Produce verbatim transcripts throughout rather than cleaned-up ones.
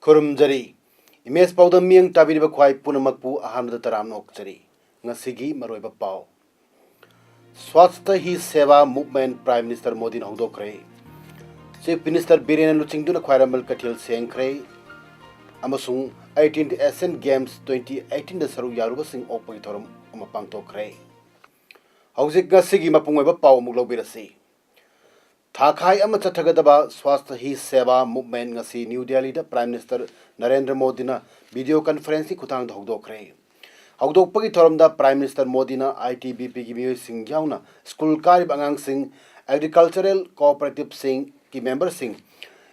ꯈꯨꯔꯨꯝꯖꯔꯤ꯫ Image ꯄꯥꯎꯗꯝ ꯃꯤꯠꯌꯦꯡ ꯇꯥꯕꯤꯔꯤꯕ ꯈ꯭ꯋꯥꯏ ꯄꯨꯝꯅꯃꯛꯄꯨ ꯑꯍꯥꯟꯕꯗ ꯇꯔꯥꯝꯅ ꯑꯣꯛꯆꯔꯤ꯫ ꯉꯁꯤꯒꯤ ꯃꯔꯨꯑꯣꯏꯕ ꯄꯥꯎ꯫ ꯁ꯭ꯋꯥꯁꯊ ꯍꯤ ꯁꯦꯕꯥ ꯃꯨꯚꯃꯦꯟꯠ ꯄ꯭ꯔꯥꯏꯝ ꯃꯤꯅꯤꯁꯇꯔ ꯃꯣꯗꯤꯅ ꯍꯧꯗꯣꯛꯈ꯭ꯔꯦ꯫ ꯆꯤꯐ ꯃꯤꯅꯤꯁꯇꯔ ꯕꯤꯔꯦꯟꯅ ꯂꯨꯆꯤꯡꯗꯨꯅ ꯈ꯭ꯋꯥꯏꯔꯝꯕꯟ ꯀꯩꯊꯦꯜ ꯁꯦꯡꯈ꯭ꯔꯦ꯫ ꯑꯃꯁꯨꯡ eighteenth Asian Games twenty eighteenꯗ ꯁꯔꯨꯛ ꯌꯥꯔꯨꯕꯁꯤꯡ ꯑꯣꯛꯄꯒꯤ ꯊꯧꯔꯝ ꯑꯃ ꯄꯥꯡꯊꯣꯛꯈ꯭ꯔꯦ꯫ ꯍꯧꯖꯤꯛ ꯉꯁꯤꯒꯤ ꯃꯄꯨꯡ ꯑꯣꯏꯕ ꯄꯥꯎ ꯑꯃꯨꯛ ꯂꯧꯕꯤꯔꯁꯤ꯫ ꯊꯥꯈꯥꯏ ꯑꯃ ꯆꯠꯊꯒꯗꯕ ꯁ꯭ꯋꯥꯁꯊ ꯍꯤ ꯁꯦꯕꯥ ꯃꯨꯚꯃꯦꯟꯠ ꯉꯁꯤ ꯅ꯭ꯌꯨ ꯗꯦꯜꯂꯤꯗ ꯄ꯭ꯔꯥꯏꯝ ꯃꯤꯅꯤꯁꯇꯔ ꯅꯔꯦꯟꯗ꯭ꯔ ꯃꯣꯗꯤꯅ ꯚꯤꯗꯤꯑꯣ ꯀꯟꯐꯔꯦꯟꯁꯀꯤ ꯈꯨꯠꯊꯥꯡꯗ ꯍꯧꯗꯣꯛꯈ꯭ꯔꯦ꯫ ꯍꯧꯗꯣꯛꯄꯒꯤ ꯊꯧꯔꯝꯗ ꯄ꯭ꯔꯥꯏꯝ ꯃꯤꯅꯤꯁꯇꯔ ꯃꯣꯗꯤꯅ ITBPꯒꯤ ꯃꯤꯑꯣꯏꯁꯤꯡ ꯌꯥꯎꯅ ꯁ꯭ꯀꯨꯜ ꯀꯥꯔꯤꯕ ꯑꯉꯥꯡꯁꯤꯡ, ꯑꯦꯒ꯭ꯔꯤꯀꯜꯆꯔꯦꯜ ꯀꯣꯑꯣꯄꯔꯦꯇꯤꯚꯁꯤꯡꯒꯤ ꯃꯦꯝꯕꯔꯁꯤꯡ,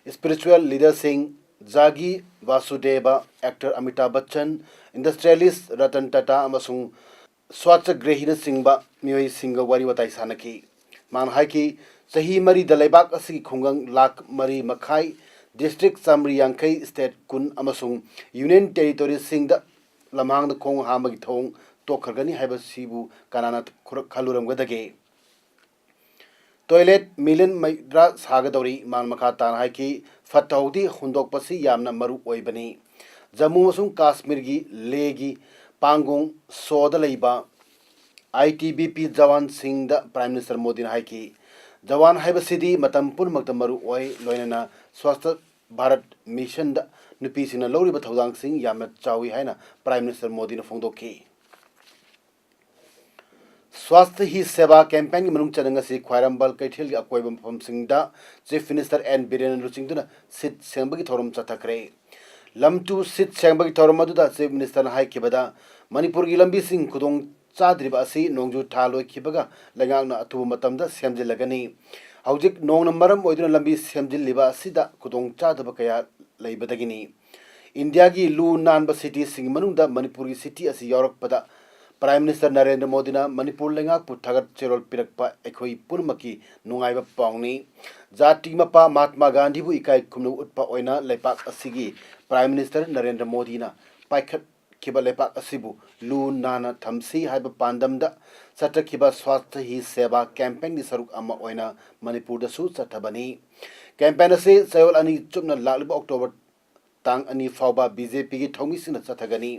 ꯏꯁꯄꯤꯔꯤꯆꯨꯋꯦꯜ ꯂꯤꯗꯔꯁꯤꯡ, ꯖꯥꯒꯤ ꯚꯥꯁꯨꯗꯦꯕ, ꯑꯦꯛꯇꯔ ꯑꯃꯤꯇꯥꯚ ꯕꯆꯟ, ꯏꯟꯗꯁꯇ꯭ꯔꯤꯌꯦꯂꯤꯁ ꯔꯇꯟ ꯇꯥꯇꯥ ꯑꯃꯁꯨꯡ ꯁ꯭ꯋꯥꯆꯒ꯭ꯔꯦꯍꯤꯅꯆꯤꯡꯕ ꯃꯤꯑꯣꯏꯁꯤꯡꯒ ꯋꯥꯔꯤ ꯋꯥꯇꯥꯏ ꯁꯥꯟꯅꯈꯤ꯫ ꯃꯥꯅ ꯍꯥꯏꯈꯤ, ꯆꯍꯤ ꯃꯔꯤꯗ ꯂꯩꯕꯥꯛ ꯑꯁꯤꯒꯤ ꯈꯨꯡꯒꯪ ꯂꯥꯈ ꯃꯔꯤ ꯃꯈꯥꯏ, ꯗꯤꯁꯇ꯭ꯔꯤꯛ ꯆꯥꯃꯔꯤ ꯌꯥꯡꯈꯩ, ꯁ꯭ꯇꯦꯠ ꯀꯨꯟ ꯑꯃꯁꯨꯡ ꯌꯨꯅꯤꯌꯟ ꯇꯦꯔꯤꯇꯣꯔꯤꯁꯤꯡꯗ ꯂꯝꯍꯥꯡꯗ ꯈꯣꯡ ꯍꯥꯝꯕꯒꯤ ꯊꯧꯑꯣꯡ ꯇꯣꯛꯈ꯭ꯔꯒꯅꯤ ꯍꯥꯏꯕꯁꯤꯕꯨ ꯀꯅꯥꯅ ꯈꯨꯔ-, ꯈꯜꯂꯨꯔꯝꯒꯗꯒꯦ? ꯇꯣꯏꯂꯦꯠ ꯃꯤꯂꯤꯌꯟ ꯃꯧꯗ꯭ꯔꯥ ꯁꯥꯒꯗꯧꯔꯤ꯫ ꯃꯍꯥꯛꯅ ꯃꯈꯥ ꯇꯥꯅ ꯍꯥꯏꯈꯤ, ꯐꯠꯇ ꯍꯥꯎꯗꯤ ꯍꯨꯟꯗꯣꯛꯄꯁꯤ ꯌꯥꯝꯅ ꯃꯔꯨ ꯑꯣꯏꯕꯅꯤ꯫ ꯖꯝꯃꯨ ꯑꯃꯁꯨꯡ ꯀꯥꯁꯃꯤꯔꯒꯤ ꯂꯦꯒꯤ ꯄꯥꯡꯒꯣꯡ ꯁꯣꯗ ꯂꯩꯕ ITBP ꯖꯋꯥꯟꯁꯤꯡꯗ ꯄ꯭ꯔꯥꯏꯝ ꯃꯤꯅꯤꯁꯇꯔ ꯃꯣꯗꯤꯅ ꯍꯥꯏꯈꯤ, ꯖꯋꯥꯟ ꯍꯥꯏꯕꯁꯤꯗꯤ ꯃꯇꯝ ꯄꯨꯝꯅꯃꯛꯇ ꯃꯔꯨ ꯑꯣꯏ, ꯂꯣꯏꯅꯅ ꯁ꯭ꯋꯥꯁꯊ ꯚꯥꯔꯠ ꯃꯤꯁꯟꯗ ꯅꯨꯄꯤꯁꯤꯡꯅ ꯂꯧꯔꯤꯕ ꯊꯧꯗꯥꯡꯁꯤꯡ ꯌꯥꯝꯅ ꯆꯥꯎꯏ ꯍꯥꯏꯅ ꯄ꯭ꯔꯥꯏꯝ ꯃꯤꯅꯤꯁꯇꯔ ꯃꯣꯗꯤꯅ ꯐꯣꯡꯗꯣꯛꯈꯤ꯫ ꯁ꯭ꯋꯥꯁꯊ ꯍꯤ ꯁꯦꯕꯥ ꯀꯦꯝꯄꯦꯟꯒꯤ ꯃꯅꯨꯡ ꯆꯟꯅ ꯉꯁꯤ ꯈ꯭ꯋꯥꯏꯔꯝꯕꯟ ꯀꯩꯊꯦꯜꯒꯤ ꯑꯀꯣꯏꯕ ꯃꯐꯝꯁꯤꯡꯗ ꯆꯤꯐ ꯃꯤꯅꯤꯁꯇꯔ ꯑꯦꯟ ꯕꯤꯔꯦꯟꯅ ꯂꯨꯆꯤꯡꯗꯨꯅ ꯁꯤꯠ ꯁꯦꯡꯕꯒꯤ ꯊꯧꯔꯝ ꯆꯠꯊꯈ꯭ꯔꯦ꯫ ꯂꯝ ꯇꯨ ꯁꯤꯠ ꯁꯦꯡꯕꯒꯤ ꯊꯧꯔꯝ ꯑꯗꯨꯗ ꯆꯤꯐ ꯃꯤꯅꯤꯁꯇꯔꯅ ꯍꯥꯏꯈꯤꯕꯗ, ꯃꯅꯤꯄꯨꯔꯒꯤ ꯂꯝꯕꯤꯁꯤꯡ ꯈꯨꯗꯣꯡ ꯆꯥꯗ꯭ꯔꯤꯕ ꯑꯁꯤ ꯅꯣꯡꯖꯨ ꯊꯥ ꯂꯣꯏꯈꯤꯕꯒ ꯂꯩꯉꯥꯛꯅ ꯑꯊꯨꯕ ꯃꯇꯝꯗ ꯁꯦꯝꯖꯤꯜꯂꯒꯅꯤ꯫ ꯍꯧꯖꯤꯛ ꯅꯣꯡꯅ ꯃꯔꯝ ꯑꯣꯏꯗꯨꯅ ꯂꯝꯕꯤ ꯁꯦꯝꯖꯤꯜꯂꯤꯕ ꯑꯁꯤꯗ ꯈꯨꯗꯣꯡ ꯆꯥꯗꯕ ꯀꯌꯥ ꯂꯩꯕꯗꯒꯤꯅꯤ꯫ ꯏꯟꯗꯤꯌꯥꯒꯤ ꯂꯨ ꯅꯥꯟꯕ ꯁꯤꯇꯤꯁꯤꯡꯒꯤ ꯃꯅꯨꯡꯗ ꯃꯅꯤꯄꯨꯔꯒꯤ ꯁꯤꯇꯤ ꯑꯁꯤ ꯌꯥꯎꯔꯛꯄꯗ ꯄ꯭ꯔꯥꯏꯝ ꯃꯤꯅꯤꯁꯇꯔ ꯅꯔꯦꯟꯗ꯭ꯔ ꯃꯣꯗꯤꯅ ꯃꯅꯤꯄꯨꯔ ꯂꯩꯉꯥꯛꯄꯨ ꯊꯥꯒꯠ ꯆꯦꯔꯣꯜ ꯄꯤꯔꯛꯄ ꯑꯩꯈꯣꯏ ꯄꯨꯝꯅꯃꯛꯀꯤ ꯅꯨꯡꯉꯥꯏꯕ ꯄꯥꯎꯅꯤ꯫ ꯖꯥꯇꯤ ꯃꯄꯥ ꯃꯍꯥꯠꯃꯥ ꯒꯥꯟꯙꯤꯕꯨ ꯏꯀꯥꯏ ꯈꯨꯝꯅꯕ ꯎꯠꯄ ꯑꯣꯏꯅ ꯂꯩꯄꯥꯛ ꯑꯁꯤꯒꯤ ꯄ꯭ꯔꯥꯏꯝ ꯃꯤꯅꯤꯁꯇꯔ ꯅꯔꯦꯟꯗ꯭ꯔ ꯃꯣꯗꯤꯅ ꯄꯥꯏꯈꯠꯈꯤꯕ ꯂꯩꯄꯥꯛ ꯑꯁꯤꯕꯨ ꯂꯨ ꯅꯥꯟꯅ ꯊꯝꯁꯤ ꯍꯥꯏꯕ ꯄꯥꯟꯗꯝꯗ ꯆꯠꯊꯈꯤꯕ ꯁ꯭ꯋꯥꯁꯊ ꯍꯤ ꯁꯦꯕꯥ ꯀꯦꯝꯄꯦꯟꯒꯤ ꯁꯔꯨꯛ ꯑꯃ ꯑꯣꯏꯅ ꯃꯅꯤꯄꯨꯔꯗꯁꯨ ꯆꯠꯊꯕꯅꯤ꯫ ꯀꯦꯝꯄꯦꯟ ꯑꯁꯤ ꯆꯌꯣꯜ ꯑꯅꯤ ꯆꯨꯞꯅ ꯂꯥꯛꯂꯤꯕ ꯑꯣꯛꯇꯣꯕꯔ ꯇꯥꯡ ꯑꯅꯤ ꯐꯥꯎꯕ ꯕꯤ ꯖꯦ ꯄꯤꯒꯤ ꯊꯧꯃꯤꯁꯤꯡꯅ ꯆꯠꯊꯒꯅꯤ꯫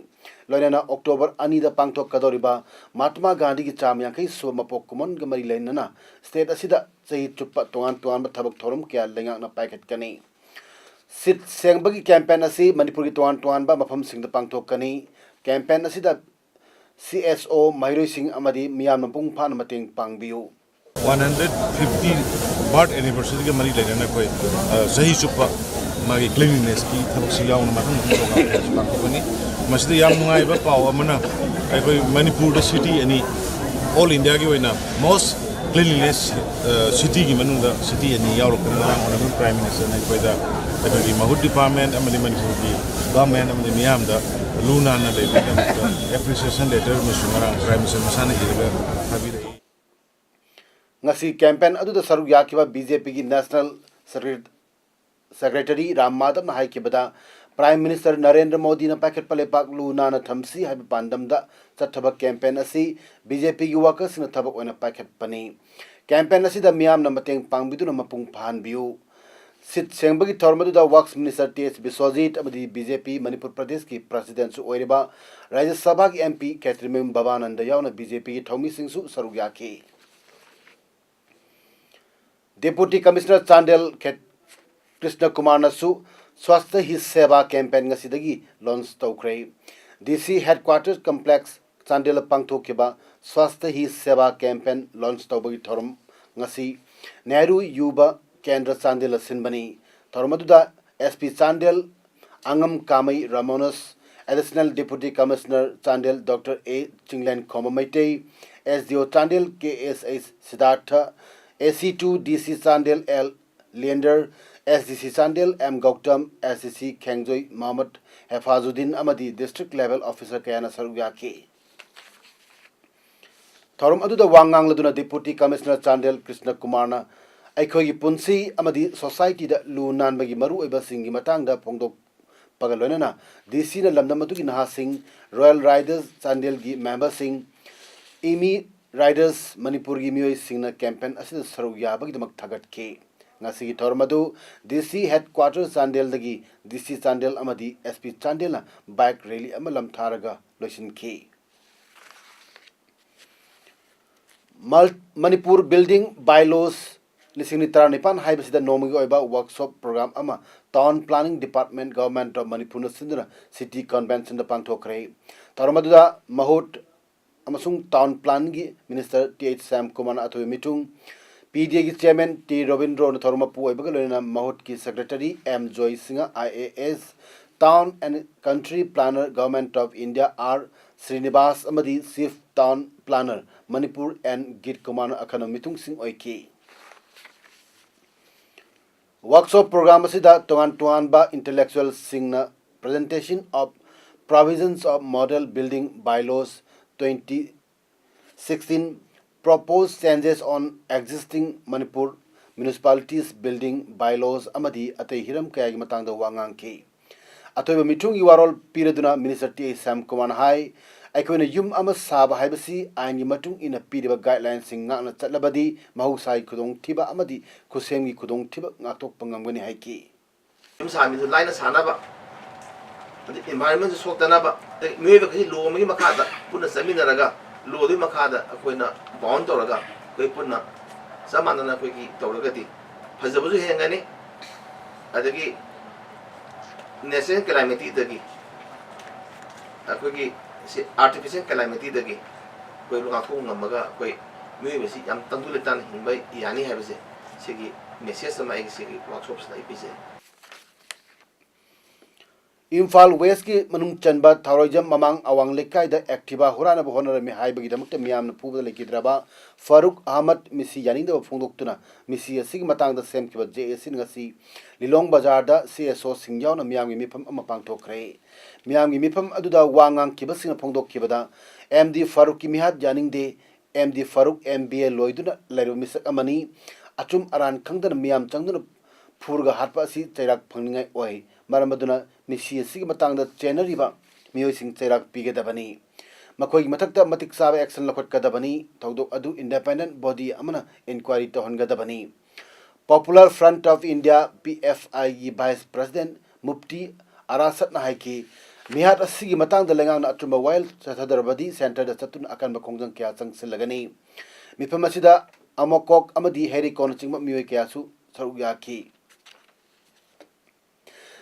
ꯂꯣꯏꯅꯅ ꯑꯣꯛꯇꯣꯕꯔ ꯑꯅꯤꯗ ꯄꯥꯡꯊꯣꯛꯀꯗꯧꯔꯤꯕ ꯃꯍꯥꯠꯃꯥ ꯒꯥꯟꯙꯤꯒꯤ ꯆꯥꯝꯃ ꯌꯥꯡꯈꯩ ꯁꯨꯕ ꯃꯄꯣꯛ ꯀꯨꯝꯑꯣꯟꯒ ꯃꯔꯤ ꯂꯩꯅꯅ ꯁ꯭ꯇꯦꯠ ꯑꯁꯤꯗ ꯆꯍꯤ ꯆꯨꯞꯄ ꯇꯣꯉꯥꯟ ꯇꯣꯉꯥꯟꯕ ꯊꯕꯛ ꯊꯧꯔꯝ ꯀꯌꯥ ꯂꯩꯉꯥꯛꯅ ꯄꯥꯏꯈꯠꯀꯅꯤ꯫ ꯁꯤꯠ ꯁꯦꯡꯕꯒꯤ ꯀꯦꯝꯄꯦꯟ ꯑꯁꯤ ꯃꯅꯤꯄꯨꯔꯒꯤ ꯇꯣꯉꯥꯟ ꯇꯣꯉꯥꯟꯕ ꯃꯐꯝꯁꯤꯡꯗ ꯄꯥꯡꯊꯣꯛꯀꯅꯤ꯫ ꯀꯦꯝꯄꯦꯟ ꯑꯁꯤꯗ ꯁꯤ ꯑꯦꯁ ꯑꯣ, ꯃꯍꯩꯔꯣꯏꯁꯤꯡ ꯑꯃꯗꯤ ꯃꯤꯌꯥꯝꯅ ꯃꯄꯨꯡ ꯐꯥꯅ ꯃꯇꯦꯡ ꯄꯥꯡꯕꯤꯌꯨ꯫ ꯋꯥꯟ ꯍꯟꯗ꯭ꯔꯦꯠ ꯐꯤꯐꯇꯤ ꯕꯥꯔꯠ ꯑꯦꯅꯤꯚꯔꯁꯔꯤꯒ ꯃꯔꯤ ꯂꯩꯅꯅ ꯑꯩꯈꯣꯏ, ꯑ, ꯆꯍꯤ ꯆꯨꯞꯄ ꯃꯥꯒꯤ ꯀ꯭ꯂꯤꯟꯂꯤꯅꯦꯁꯀꯤ ꯊꯕꯛꯁꯤ ꯌꯥꯎꯅ ꯃꯊꯪ ꯃꯊꯪ ꯄ꯭ꯔꯣꯒ꯭ꯔꯥꯝ ꯀꯌꯥꯁꯨ ꯄꯥꯡꯊꯣꯛꯀꯅꯤ꯫ ꯃꯁꯤꯗ ꯌꯥꯝ ꯅꯨꯡꯉꯥꯏꯕ ꯄꯥꯎ ꯑꯃꯅ, ꯑꯩꯈꯣꯏ ꯃꯅꯤꯄꯨꯔꯗ ꯁꯤꯇꯤ ꯑꯅꯤ, ꯑꯣꯜ ꯏꯟꯗꯤꯌꯥꯒꯤ ꯑꯣꯏꯅ ꯃꯣꯁ ꯀ꯭ꯂꯤꯟꯂꯤꯅꯦꯁ, ꯑ, ꯁꯤꯇꯤꯒꯤ ꯃꯅꯨꯡꯗ ꯁꯤꯇꯤ ꯑꯅꯤ ꯌꯥꯎꯔꯛꯇꯅ ꯉꯔꯥꯡ ꯑꯣꯅꯔꯦꯕꯜ ꯄ꯭ꯔꯥꯏꯝ ꯃꯤꯅꯤꯁꯇꯔꯅ ꯑꯩꯈꯣꯏꯗ, ꯑꯩꯈꯣꯏꯒꯤ ꯃꯍꯨꯠ ꯗꯤꯄꯥꯔꯠꯃꯦꯟ ꯑꯃꯗꯤ ꯃꯅꯤꯄꯨꯔꯒꯤ ꯒꯚꯔꯟꯃꯦꯟ ꯑꯃꯗꯤ ꯃꯤꯌꯥꯝꯗ ꯂꯨ ꯅꯥꯟꯅ ꯂꯩꯕꯒꯤꯗꯃꯛꯇ ꯑꯦꯄ꯭ꯔꯤꯁꯤꯌꯦꯁꯟ ꯂꯦꯇꯔ ꯑꯃꯁꯨ ꯉꯔꯥꯡ ꯄ꯭ꯔꯥꯏꯝ ꯃꯤꯅꯤꯁꯇꯔ ꯃꯁꯥꯅ ꯏꯔꯒ ꯊꯥꯕꯤꯔꯛꯏ꯫ ꯉꯁꯤ ꯀꯦꯝꯄꯦꯟ ꯑꯗꯨꯗ ꯁꯔꯨꯛ ꯌꯥꯈꯤꯕ ꯕꯤ ꯖꯦ ꯄꯤꯒꯤ ꯅꯦꯁꯅꯦꯜ ꯁꯦꯀ꯭ꯔꯦ-, ꯁꯦꯀ꯭ꯔꯦꯇꯔꯤ ꯔꯥꯝ ꯃꯥꯙꯕꯅ ꯍꯥꯏꯈꯤꯕꯗ, ꯄ꯭ꯔꯥꯏꯝ ꯃꯤꯅꯤꯁꯇꯔ ꯅꯔꯦꯟꯗ꯭ꯔ ꯃꯣꯗꯤꯅ ꯄꯥꯏꯈꯠꯄ ꯂꯩꯄꯥꯛ ꯂꯨ ꯅꯥꯟꯅ ꯊꯝꯁꯤ ꯍꯥꯏꯕ ꯄꯥꯟꯗꯝꯗ ꯆꯠꯊꯕ ꯀꯦꯝꯄꯦꯟ ꯑꯁꯤ ꯕꯤ ꯖꯦ ꯄꯤꯒꯤ ꯋꯥꯀꯔꯁꯤꯡꯅ ꯊꯕꯛ ꯑꯣꯏꯅ ꯄꯥꯏꯈꯠꯄꯅꯤ꯫ ꯀꯦꯝꯄꯦꯟ ꯑꯁꯤꯗ ꯃꯤꯌꯥꯝꯅ ꯃꯇꯦꯡ ꯄꯥꯡꯕꯤꯗꯨꯅ ꯃꯄꯨꯡ ꯐꯥꯍꯟꯕꯤꯌꯨ꯫ ꯁꯤꯠ ꯁꯦꯡꯕꯒꯤ ꯊꯧꯔꯝ ꯑꯗꯨꯗ ꯋꯥꯛꯁ ꯃꯤꯅꯤꯁꯇꯔ ꯇꯤ ꯑꯦꯁ ꯕꯤꯁ꯭ꯋꯖꯤꯠ ꯑꯃꯗꯤ ꯕꯤ ꯖꯦ ꯄꯤ ꯃꯅꯤꯄꯨꯔ ꯄ꯭ꯔꯗꯦꯁꯀꯤ ꯄ꯭ꯔꯁꯤꯗꯦꯟꯠꯁꯨ ꯑꯣꯏꯔꯤꯕ ꯔꯥꯖ꯭ꯌ ꯁꯚꯥꯒꯤ ꯑꯦꯝ ꯄꯤ ꯈꯦꯇ꯭ꯔꯤꯃꯌꯨꯝ ꯚꯕꯥꯅꯟꯗ ꯌꯥꯎꯅ ꯕꯤ ꯖꯦ ꯄꯤꯒꯤ ꯊꯧꯃꯤꯁꯤꯡꯁꯨ ꯁꯔꯨꯛ ꯌꯥꯈꯤ꯫ ꯗꯦꯄꯨꯇꯤ ꯀꯃꯤꯁꯅꯔ ꯆꯥꯟꯗꯦꯜ ꯈꯦ-, ꯀ꯭ꯔꯤꯁꯅ ꯀꯨꯃꯥꯔꯅꯁꯨ ꯁ꯭ꯋꯥꯁꯊ ꯍꯤ ꯁꯦꯕꯥ ꯀꯦꯝꯄꯦꯟ ꯉꯁꯤꯗꯒꯤ ꯂꯣꯟꯆ ꯇꯧꯈ꯭ꯔꯦ꯫ ꯗꯤ ꯁꯤ ꯍꯦꯗꯀ꯭ꯋꯥꯇꯔ ꯀꯝꯄ꯭ꯂꯦꯛꯁ ꯆꯥꯟꯗꯦꯜꯗ ꯄꯥꯡꯊꯣꯛꯈꯤꯕ ꯁ꯭ꯋꯥꯁꯊ ꯍꯤ ꯁꯦꯕꯥ ꯀꯦꯝꯄꯦꯟ ꯂꯣꯟꯆ ꯇꯧꯕꯒꯤ ꯊꯧꯔꯝ ꯉꯁꯤ ꯅꯦꯍꯔꯨ ꯌꯨꯕ ꯀꯦꯟꯗ꯭ꯔ ꯆꯥꯟꯗꯦꯜꯗ ꯁꯤꯟꯕꯅꯤ꯫ ꯊꯧꯔꯝ ꯑꯗꯨꯗ ꯑꯦꯁ ꯄꯤ ꯆꯥꯟꯗꯦꯜ ꯑꯉꯝ ꯀꯥꯃꯩ ꯔꯥꯃꯣꯅꯁ, ꯑꯦꯗꯤꯁꯅꯦꯜ ꯗꯦꯄꯨꯇꯤ ꯀꯃꯤꯁꯅꯔ ꯆꯥꯟꯗꯦꯜ ꯗꯣꯛꯇꯔ ꯑꯦ ꯆꯤꯡꯂꯦꯟꯈꯣꯝꯕ ꯃꯩꯇꯩ, ꯑꯦꯁ ꯗꯤ ꯑꯣ ꯆꯥꯟꯗꯦꯜ ꯀꯦ ꯑꯦꯁ ꯑꯩꯆ ꯁꯤꯗꯥꯔꯊ, ꯑꯦ ꯁꯤ ꯇꯨ ꯗꯤ ꯁꯤ Chandel L Leander, S D ꯁꯤ Chandel M Gautam, S D ꯁꯤ ꯈꯦꯡꯖꯣꯏ ꯃꯣꯍꯝꯃꯗ ꯍꯦꯐꯥꯖꯨꯗꯤꯟ ꯑꯃꯗꯤ district level officer ꯀꯌꯥꯅ ꯁꯔꯨꯛ ꯌꯥꯈꯤ꯫ ꯊꯧꯔꯝ ꯑꯗꯨꯗ ꯋꯥ ꯉꯥꯡꯂꯗꯨꯅ Deputy Commissioner ꯆꯥꯟꯗꯦꯜ ꯀ꯭ꯔꯤꯁꯅ ꯀꯨꯃꯥꯔꯅ ꯑꯩꯈꯣꯏꯒꯤ ꯄꯨꯟꯁꯤ ꯑꯃꯗꯤ societyꯗ ꯂꯨ ꯅꯥꯟꯕꯒꯤ ꯃꯔꯨꯑꯣꯏꯕꯁꯤꯡꯒꯤ ꯃꯇꯥꯡꯗ ꯐꯣꯡꯗꯣꯛꯄꯒ ꯂꯣꯏꯅꯅ D Cꯅ ꯂꯝꯗꯝ ꯑꯗꯨꯒꯤ ꯅꯍꯥꯁꯤꯡ, Royal Riders ꯆꯥꯟꯗꯦꯜꯒꯤ memberꯁꯤꯡ, ꯏꯃꯤ Riders ꯃꯅꯤꯄꯨꯔꯒꯤ ꯃꯤꯑꯣꯏꯁꯤꯡꯅ campaign ꯑꯁꯤꯗ ꯁꯔꯨꯛ ꯌꯥꯕꯒꯤꯗꯃꯛ ꯊꯥꯒꯠꯈꯤ꯫ ꯉꯁꯤꯒꯤ ꯊꯧꯔꯝ ꯑꯗꯨ D C headquarter ꯆꯥꯟꯗꯦꯜꯗꯒꯤ D C Chandel ꯑꯃꯗꯤ S P ꯆꯥꯟꯗꯦꯜꯅ bike rally ꯑꯃ ꯂꯝꯊꯥꯔꯒ ꯂꯣꯏꯁꯤꯟꯈꯤ꯫ ꯃꯜ-, ꯃꯅꯤꯄꯨꯔ Building Bylaws ꯂꯤꯁꯤꯡ ꯑꯅꯤ ꯇꯔꯥꯅꯤꯄꯥꯟ ꯍꯥꯏꯕꯁꯤꯗ ꯅꯣꯡꯃꯒꯤ ꯑꯣꯏꯕ workshop program ꯑꯃ Town Planning Department, Government of ꯃꯅꯤꯄꯨꯔꯅ ꯁꯤꯟꯗꯨꯅ City Conventionꯗ ꯄꯥꯡꯊꯣꯛꯈ꯭ꯔꯦ꯫ ꯊꯧꯔꯝ ꯑꯗꯨꯗ ꯃꯍꯨꯠ ꯑꯃꯁꯨꯡ Town Planꯒꯤ Minister T H ꯁ꯭ꯌꯥꯝꯀꯨꯃꯥꯔꯅ ꯑꯊꯣꯏꯕ ꯃꯤꯊꯨꯡ, P D Aꯒꯤ Chairman T ꯔꯣꯕꯤꯟꯗ꯭ꯔꯣꯅ ꯊꯧꯔꯝ ꯃꯄꯨ ꯑꯣꯏꯕꯒ ꯂꯣꯏꯅꯅ ꯃꯍꯨꯠꯀꯤ Secretary M joy Singh I A S, Town and Country Planner, Government of India R Srinivas ꯑꯃꯗꯤ Chief Town Planner, Manipur N ꯒꯤꯠ ꯀꯨꯃꯥꯔꯅ ꯑꯈꯟꯅꯕ ꯃꯤꯊꯨꯡꯁꯤꯡ ꯑꯣꯏꯈꯤ꯫ Workshop program ꯑꯁꯤꯗ ꯇꯣꯉꯥꯟ ꯇꯣꯉꯥꯟꯕ intellectualꯁꯤꯡꯅ Presentation of Provisions of Model Building Bylaws twenty sixteen, Proposed Changes on Existing Manipur Municipalities Building Bylaws ꯑꯃꯗꯤ ꯑꯇꯩ ꯍꯤꯔꯝ ꯀꯌꯥꯒꯤ ꯃꯇꯥꯡꯗ ꯋꯥ ꯉꯥꯡꯈꯤ꯫ ꯑꯊꯣꯏꯕ ꯃꯤꯊꯨꯡꯒꯤ ꯋꯥꯔꯣꯜ ꯄꯤꯔꯗꯨꯅ Minister T H ꯁ꯭ꯌꯥꯝꯀꯨꯃꯥꯔꯅ ꯍꯥꯏ, ꯑꯩꯈꯣꯏꯅ ꯌꯨꯝ ꯑꯃ ꯁꯥꯕ ꯍꯥꯏꯕꯁꯤ ꯑꯥꯏꯟꯒꯤ ꯃꯇꯨꯡ ꯏꯟꯅ ꯄꯤꯔꯤꯕ guidelinesꯁꯤꯡ ꯉꯥꯛꯅ ꯆꯠꯂꯕꯗꯤ ꯃꯍꯧꯁꯥꯒꯤ ꯈꯨꯗꯣꯡꯊꯤꯕ ꯑꯃꯗꯤ ꯈꯨꯠꯁꯦꯝꯒꯤ ꯈꯨꯗꯣꯡꯊꯤꯕ ꯉꯥꯛꯊꯣꯛꯄ ꯉꯝꯒꯅꯤ ꯍꯥꯏꯈꯤ꯫ ꯌꯨꯝ ꯁꯥ ꯃꯤꯁꯨ ꯂꯥꯏꯅ ꯁꯥꯅꯕ, ꯑꯗꯩ environmentꯁꯨ ꯁꯣꯛꯇꯅꯕ, ꯑꯗꯩ ꯃꯤꯑꯣꯏꯕ ꯈꯩꯁꯤ law ꯑꯃꯒꯤ ꯃꯈꯥꯗ ꯄꯨꯟꯅ ꯆꯠꯃꯤꯟꯅꯔꯒ, lawꯗꯨꯒꯤ ꯃꯈꯥꯗ ꯑꯩꯈꯣꯏꯅ bound ꯇꯧꯔꯒ, ꯑꯩꯈꯣꯏ ꯄꯨꯟꯅ ꯆꯞ ꯃꯥꯟꯅꯅ ꯑꯩꯈꯣꯏꯒꯤ ꯇꯧꯔꯒꯗꯤ ꯐꯖꯕꯁꯨ ꯍꯦꯟꯒꯅꯤ, ꯑꯗꯒꯤ natural calamityꯗꯒꯤ, ꯑꯩꯈꯣꯏꯒꯤ ꯁꯤ artificial calamityꯗꯒꯤ ꯑꯩꯈꯣꯏ ꯉꯥꯛꯊꯣꯛꯄ ꯉꯝꯃꯒ, ꯑꯩꯈꯣꯏ ꯃꯤꯑꯣꯏꯕꯁꯤ ꯌꯥꯝ ꯇꯪꯗꯨ ꯂꯩꯇꯥꯅ ꯍꯤꯡꯕ ꯌꯥꯅꯤ ꯍꯥꯏꯕꯁꯦ, ꯁꯤꯒꯤ message ꯑꯃ ꯑꯩꯒꯤ ꯁꯤꯒꯤ workshopꯁꯤꯗ ꯑꯩ ꯄꯤꯖꯩ꯫ ꯏꯝꯐꯥꯜ ꯋꯦꯁꯀꯤ ꯃꯅꯨꯡ ꯆꯟꯕ ꯊꯥꯎꯔꯩꯖꯝ ꯃꯃꯥꯡ ꯑꯋꯥꯡ ꯂꯩꯀꯥꯏꯗ ꯑꯦꯛꯇꯤꯚꯥ ꯍꯨꯔꯥꯟꯅꯕ ꯍꯣꯠꯅꯔꯝꯃꯤ ꯍꯥꯏꯕꯒꯤꯗꯃꯛꯇ ꯃꯤꯌꯥꯝꯅ ꯐꯨꯕꯗ ꯂꯩꯈꯤꯗ꯭ꯔꯕ ꯐꯥꯔꯨꯛ ꯑꯍꯃꯗ ꯃꯤꯁꯤ ꯌꯥꯅꯤꯡꯗꯕ ꯐꯣꯡꯗꯣꯛꯇꯨꯅ ꯃꯤꯁꯤ ꯑꯁꯤꯒꯤ ꯃꯇꯥꯡꯗ ꯁꯦꯝꯈꯤꯕ ꯖꯦ ꯑꯦ ꯁꯤꯅ ꯉꯁꯤ ꯂꯤꯂꯣꯡ ꯕꯖꯥꯔꯗ ꯁꯤ ꯑꯦꯁ ꯑꯣꯁꯤꯡ ꯌꯥꯎꯅ ꯃꯤꯌꯥꯝꯒꯤ ꯃꯤꯐꯝ ꯑꯃ ꯄꯥꯡꯊꯣꯛꯈ꯭ꯔꯦ꯫ ꯃꯤꯌꯥꯝꯒꯤ ꯃꯤꯐꯝ ꯑꯗꯨꯗ ꯋꯥ ꯉꯥꯡꯈꯤꯕꯁꯤꯡꯅ ꯐꯣꯡꯗꯣꯛꯈꯤꯕꯗ, ꯑꯦꯝ ꯗꯤ ꯐꯥꯔꯨꯛꯀꯤ ꯃꯤꯍꯥꯠ ꯌꯥꯅꯤꯡꯗꯦ꯫ M D Faruk M B A ꯂꯣꯏꯗꯨꯅ ꯂꯩꯔꯕ ꯃꯤꯁꯛ ꯑꯃꯅꯤ꯫ ꯑꯆꯨꯝ ꯑꯔꯥꯟ ꯈꯪꯗꯅ ꯃꯤꯌꯥꯝ ꯆꯪꯗꯨꯅ ꯐꯨꯔꯒ ꯍꯥꯠꯄ ꯑꯁꯤ ꯆꯩꯔꯥꯛ ꯐꯪꯅꯤꯡꯉꯥꯏ ꯑꯣꯏ꯫ ꯃꯔꯝ ꯑꯗꯨꯅ ꯃꯤꯁꯤ ꯑꯁꯤꯒꯤ ꯃꯇꯥꯡꯗ ꯆꯦꯟꯅꯔꯤꯕ ꯃꯤꯑꯣꯏꯁꯤꯡ ꯆꯩꯔꯥꯛ ꯄꯤꯒꯗꯕꯅꯤ꯫ ꯃꯈꯣꯏꯒꯤ ꯃꯊꯛꯇ ꯃꯇꯤꯛ ꯆꯥꯕ action ꯂꯧꯈꯠꯀꯗꯕꯅꯤ꯫ ꯊꯧꯗꯣꯛ ꯑꯗꯨ independent body ꯑꯃꯅ inquiry ꯇꯧꯍꯟꯒꯗꯕꯅꯤ꯫ Popular Front of India, P F I ꯒꯤ vice president ꯃꯨꯐꯇꯤ ꯑꯔꯥꯁꯠꯅ ꯍꯥꯏꯈꯤ, ꯃꯤꯍꯥꯠ ꯑꯁꯤꯒꯤ ꯃꯇꯥꯡꯗ ꯂꯩꯉꯥꯛꯅ ꯑꯆꯨꯝꯕ ꯋꯥꯌꯦꯜ ꯆꯠꯊꯗ꯭ꯔꯕꯗꯤ centreꯗ ꯆꯠꯇꯨꯅ ꯑꯀꯟꯕ ꯈꯣꯡꯖꯪ ꯀꯌꯥ ꯆꯪꯁꯤꯜꯂꯒꯅꯤ꯫ ꯃꯤꯐꯝ ꯑꯁꯤꯗ ꯑꯃꯣꯀꯣꯛ ꯑꯃꯗꯤ ꯍꯦꯔꯤꯀꯣꯅꯆꯤꯡꯕ ꯃꯤꯑꯣꯏ ꯀꯌꯥꯁꯨ ꯁꯔꯨꯛ ꯌꯥꯈꯤ꯫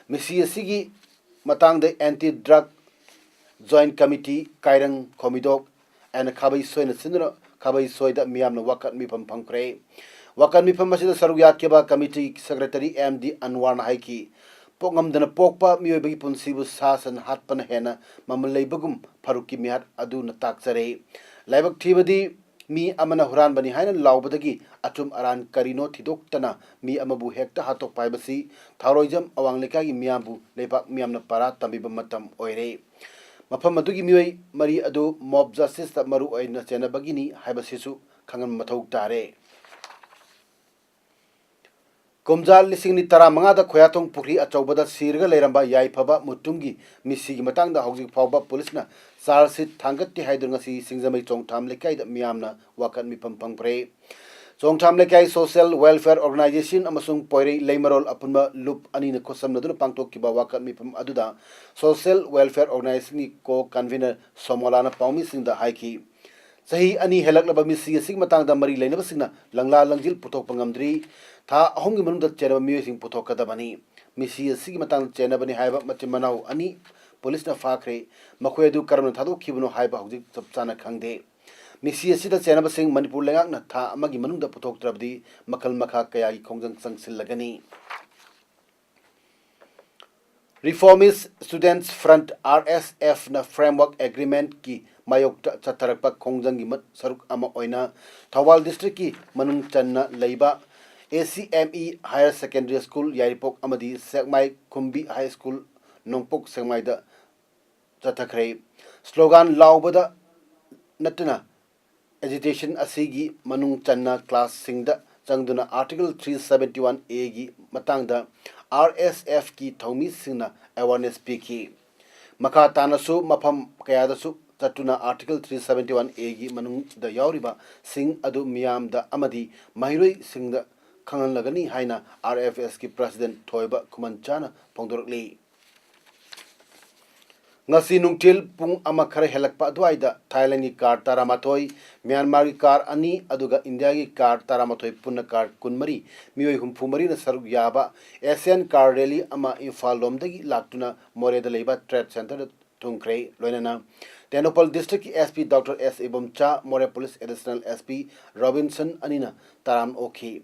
ꯃꯤꯁꯤ ꯑꯁꯤꯒꯤ ꯃꯇꯥꯡꯗ Anti Drug Joint Committee, ꯀꯥꯏꯔꯪ, ꯈꯣꯃꯤꯗꯣꯛ and ꯈꯥꯕꯩ ꯁꯣꯏꯅ ꯁꯤꯟꯗꯨꯅ ꯈꯥꯕꯩ ꯁꯣꯏꯗ ꯃꯤꯌꯥꯝꯅ ꯋꯥꯀꯠ ꯃꯤꯐꯝ ꯐꯝꯈ꯭ꯔꯦ꯫ ꯋꯥꯀꯠ ꯃꯤꯐꯝ ꯑꯁꯤꯗ ꯁꯔꯨꯛ ꯌꯥꯈꯤꯕ committee secretary ꯑꯦꯝ ꯗꯤ ꯑꯟꯋꯥꯔꯅ ꯍꯥꯏꯈꯤ, ꯄꯣꯛꯉꯝꯗꯅ ꯄꯣꯛꯄ ꯃꯤꯑꯣꯏꯕꯒꯤ ꯄꯨꯟꯁꯤꯕꯨ ꯁꯥ ꯁꯟ ꯍꯥꯠꯄꯅ ꯍꯦꯟꯅ ꯃꯃꯜ ꯂꯩꯕꯒꯨꯝ ꯐꯥꯔꯨꯛꯀꯤ ꯃꯤꯍꯥꯠ ꯑꯗꯨꯅ ꯇꯥꯛꯆꯔꯦ꯫ ꯂꯥꯏꯕꯛ ꯊꯤꯕꯗꯤ ꯃꯤ ꯑꯃꯅ ꯍꯨꯔꯥꯟꯕꯅꯤ ꯍꯥꯏꯅ ꯂꯥꯎꯕꯗꯒꯤ ꯑꯆꯨꯝ ꯑꯔꯥꯟ ꯀꯔꯤꯅꯣ ꯊꯤꯗꯣꯛꯇꯅ ꯃꯤ ꯑꯃꯕꯨ ꯍꯦꯛꯇ ꯍꯥꯠꯇꯣꯛꯄ ꯍꯥꯏꯕꯁꯤ ꯊꯥꯎꯔꯣꯏꯖꯝ ꯑꯋꯥꯡ ꯂꯩꯀꯥꯏꯒꯤ ꯃꯤꯌꯥꯝꯕꯨ ꯂꯩꯕꯥꯛ ꯃꯤꯌꯥꯝꯅ ꯄꯔꯥ ꯇꯝꯕꯤꯕ ꯃꯇꯝ ꯑꯣꯏꯔꯦ꯫ ꯃꯐꯝ ꯑꯗꯨꯒꯤ ꯃꯤꯑꯣꯏ ꯃꯔꯤ ꯑꯗꯨ mob justiceꯇ ꯃꯔꯨ ꯑꯣꯏꯅ ꯆꯦꯟꯅꯕꯒꯤꯅꯤ ꯍꯥꯏꯕꯁꯤꯁꯨ ꯈꯪꯍꯟꯕ ꯃꯊꯧ ꯇꯥꯔꯦ꯫ ꯀꯨꯝꯖꯥ ꯂꯤꯁꯤꯡ ꯑꯅꯤ ꯇꯔꯥꯃꯉꯥꯗ ꯈꯣꯌꯥꯊꯣꯡ ꯄꯨꯈ꯭ꯔꯤ ꯑꯆꯧꯕꯗ ꯁꯤꯔꯒ ꯂꯩꯔꯝꯕ ꯌꯥꯏꯐꯕ ꯃꯨꯇꯨꯝꯒꯤ ꯃꯤꯁꯤꯒꯤ ꯃꯇꯥꯡꯗ ꯍꯧꯖꯤꯛ ꯐꯥꯎꯕ ꯄꯨꯂꯤꯁꯅ charge sheet ꯊꯥꯡꯒꯠꯇꯦ ꯍꯥꯏꯗꯨꯅ ꯉꯁꯤ ꯁꯤꯡꯖꯃꯩ ꯆꯣꯡꯊꯥꯝ ꯂꯩꯀꯥꯏꯗ ꯃꯤꯌꯥꯝꯅ ꯋꯥꯀꯠ ꯃꯤꯐꯝ ꯐꯝꯈ꯭ꯔꯦ꯫ ꯆꯣꯡꯊꯥꯝ ꯂꯩꯀꯥꯏ social welfare organization ꯑꯃꯁꯨꯡ ꯄꯣꯏꯔꯩ ꯂꯩꯃꯔꯣꯜ ꯑꯄꯨꯟꯕ ꯂꯨꯞ ꯑꯅꯤꯅ ꯈꯨꯠꯁꯝꯅꯗꯨꯅ ꯄꯥꯡꯊꯣꯛꯈꯤꯕ ꯋꯥꯀꯠ ꯃꯤꯐꯝ ꯑꯗꯨꯗ social welfare organizationꯒꯤ co-convener ꯁꯣꯃꯣꯂꯥꯅ ꯄꯥꯎꯃꯤꯁꯤꯡꯗ ꯍꯥꯏꯈꯤ, ꯆꯍꯤ ꯑꯅꯤ ꯍꯦꯜꯂꯛꯂꯕ ꯃꯤꯁꯤ ꯑꯁꯤꯒꯤ ꯃꯇꯥꯡꯗ ꯃꯔꯤ ꯂꯩꯅꯕꯁꯤꯡꯅ ꯂꯪꯂꯥ ꯂꯪꯖꯤꯜ ꯄꯨꯊꯣꯛꯄ ꯉꯝꯗ꯭ꯔꯤ꯫ ꯊꯥ ꯑꯍꯨꯝꯒꯤ ꯃꯅꯨꯡꯗ ꯆꯦꯟꯅꯕ ꯃꯤꯑꯣꯏꯁꯤꯡ ꯄꯨꯊꯣꯛꯀꯗꯕꯅꯤ꯫ ꯃꯤꯁꯤ ꯑꯁꯤꯒꯤ ꯃꯇꯥꯡꯗ ꯆꯦꯟꯅꯕꯅꯤ ꯍꯥꯏꯕ ꯃꯆꯤꯟ ꯃꯅꯥꯎ ꯑꯅꯤ ꯄꯨꯂꯤꯁꯅ ꯐꯥꯈ꯭ꯔꯦ꯫ ꯃꯈꯣꯏ ꯑꯗꯨ ꯀꯔꯝꯅ ꯊꯥꯗꯣꯛꯈꯤꯕꯅꯣ ꯍꯥꯏꯕ ꯍꯧꯖꯤꯛ ꯆꯞ ꯆꯥꯅ ꯈꯪꯗꯦ꯫ ꯃꯤꯁꯤ ꯑꯁꯤꯗ ꯆꯦꯟꯅꯕꯁꯤꯡ ꯃꯅꯤꯄꯨꯔ ꯂꯩꯉꯥꯛꯅ ꯊꯥ ꯑꯃꯒꯤ ꯃꯅꯨꯡꯗ ꯄꯨꯊꯣꯛꯇ꯭ꯔꯕꯗꯤ ꯃꯈꯜ ꯃꯈꯥ ꯀꯌꯥꯒꯤ ꯈꯣꯡꯖꯪ ꯆꯪꯁꯤꯜꯂꯒꯅꯤ꯫ Reformist Students Front, R S F ꯅ Framework Agreement ꯀꯤ ꯃꯥꯌꯣꯛꯇ ꯆꯠꯊꯔꯛꯄ ꯈꯣꯡꯖꯪꯒꯤ ꯃꯠ-, ꯁꯔꯨꯛ ꯑꯃ ꯑꯣꯏꯅ ꯊꯧꯕꯥꯜ district ꯀꯤ ꯃꯅꯨꯡ ꯆꯟꯅ ꯂꯩꯕ A C M E Higher Secondary School ꯌꯥꯏꯔꯤꯄꯣꯛ ꯑꯃꯗꯤ ꯁꯦꯛꯃꯥꯏ ꯈꯨꯝꯕꯤ High School ꯅꯣꯡꯄꯣꯛ ꯁꯦꯛꯃꯥꯏꯗ ꯆꯠꯊꯈ꯭ꯔꯦ꯫ Slogan ꯂꯥꯎꯕꯗ ꯅꯠꯇꯅ agitation ꯑꯁꯤꯒꯤ ꯃꯅꯨꯡ ꯆꯟꯅ class ꯁꯤꯡꯗ ꯆꯪꯗꯨꯅ Article three seventy one A ꯒꯤ ꯃꯇꯥꯡꯗ R S F ꯀꯤ ꯊꯧꯃꯤꯁꯤꯡꯅ awareness ꯄꯤꯈꯤ꯫ ꯃꯈꯥ ꯇꯥꯅꯁꯨ ꯃꯐꯝ ꯀꯌꯥꯗꯁꯨ ꯆꯠꯇꯨꯅ Article three seventy one A ꯒꯤ ꯃꯅꯨꯡꯗ ꯌꯥꯎꯔꯤꯕꯁꯤꯡ ꯑꯗꯨ ꯃꯤꯌꯥꯝꯗ ꯑꯃꯗꯤ ꯃꯍꯩꯔꯣꯏꯁꯤꯡꯗ ꯈꯪꯍꯜꯂꯒꯅꯤ ꯍꯥꯏꯅ R F S ꯀꯤ President ꯊꯣꯏꯕ ꯈꯨꯃꯟꯆꯥꯅ ꯐꯣꯡꯗꯣꯔꯛꯂꯤ꯫ ꯉꯁꯤ ꯅꯨꯡꯊꯤꯜ ꯄꯨꯡ ꯑꯃ ꯈꯔ ꯍꯦꯜꯂꯛꯄ ꯑꯗꯨꯋꯥꯏꯗ ꯊꯥꯏꯂꯦꯟꯒꯤ car ꯇꯔꯥꯃꯥꯊꯣꯏ, ꯃ꯭ꯌꯥꯟꯃꯥꯔꯒꯤ car ꯑꯅꯤ, ꯑꯗꯨꯒ ꯏꯟꯗꯤꯌꯥꯒꯤ car ꯇꯔꯥꯃꯥꯊꯣꯏ, ꯄꯨꯟꯅ car ꯀꯨꯟꯃꯔꯤ, ꯃꯤꯑꯣꯏ ꯍꯨꯝꯐꯨ ꯃꯔꯤꯅ ꯁꯔꯨꯛ ꯌꯥꯕ Asian car rally ꯑꯃ ꯏꯝꯐꯥꯜ ꯂꯣꯝꯗꯒꯤ ꯂꯥꯛꯇꯨꯅ ꯃꯣꯔꯦꯗ ꯂꯩꯕ Trade Centreꯗ ꯊꯨꯡꯈ꯭ꯔꯦ꯫ ꯂꯣꯏꯅꯅ Tengnoupal districtꯀꯤ S P Doctor S Ibomcha, ꯃꯣꯔꯦ police additional S P Robinson ꯑꯅꯤꯅ ꯇꯔꯥꯝꯅ ꯑꯣꯛꯈꯤ꯫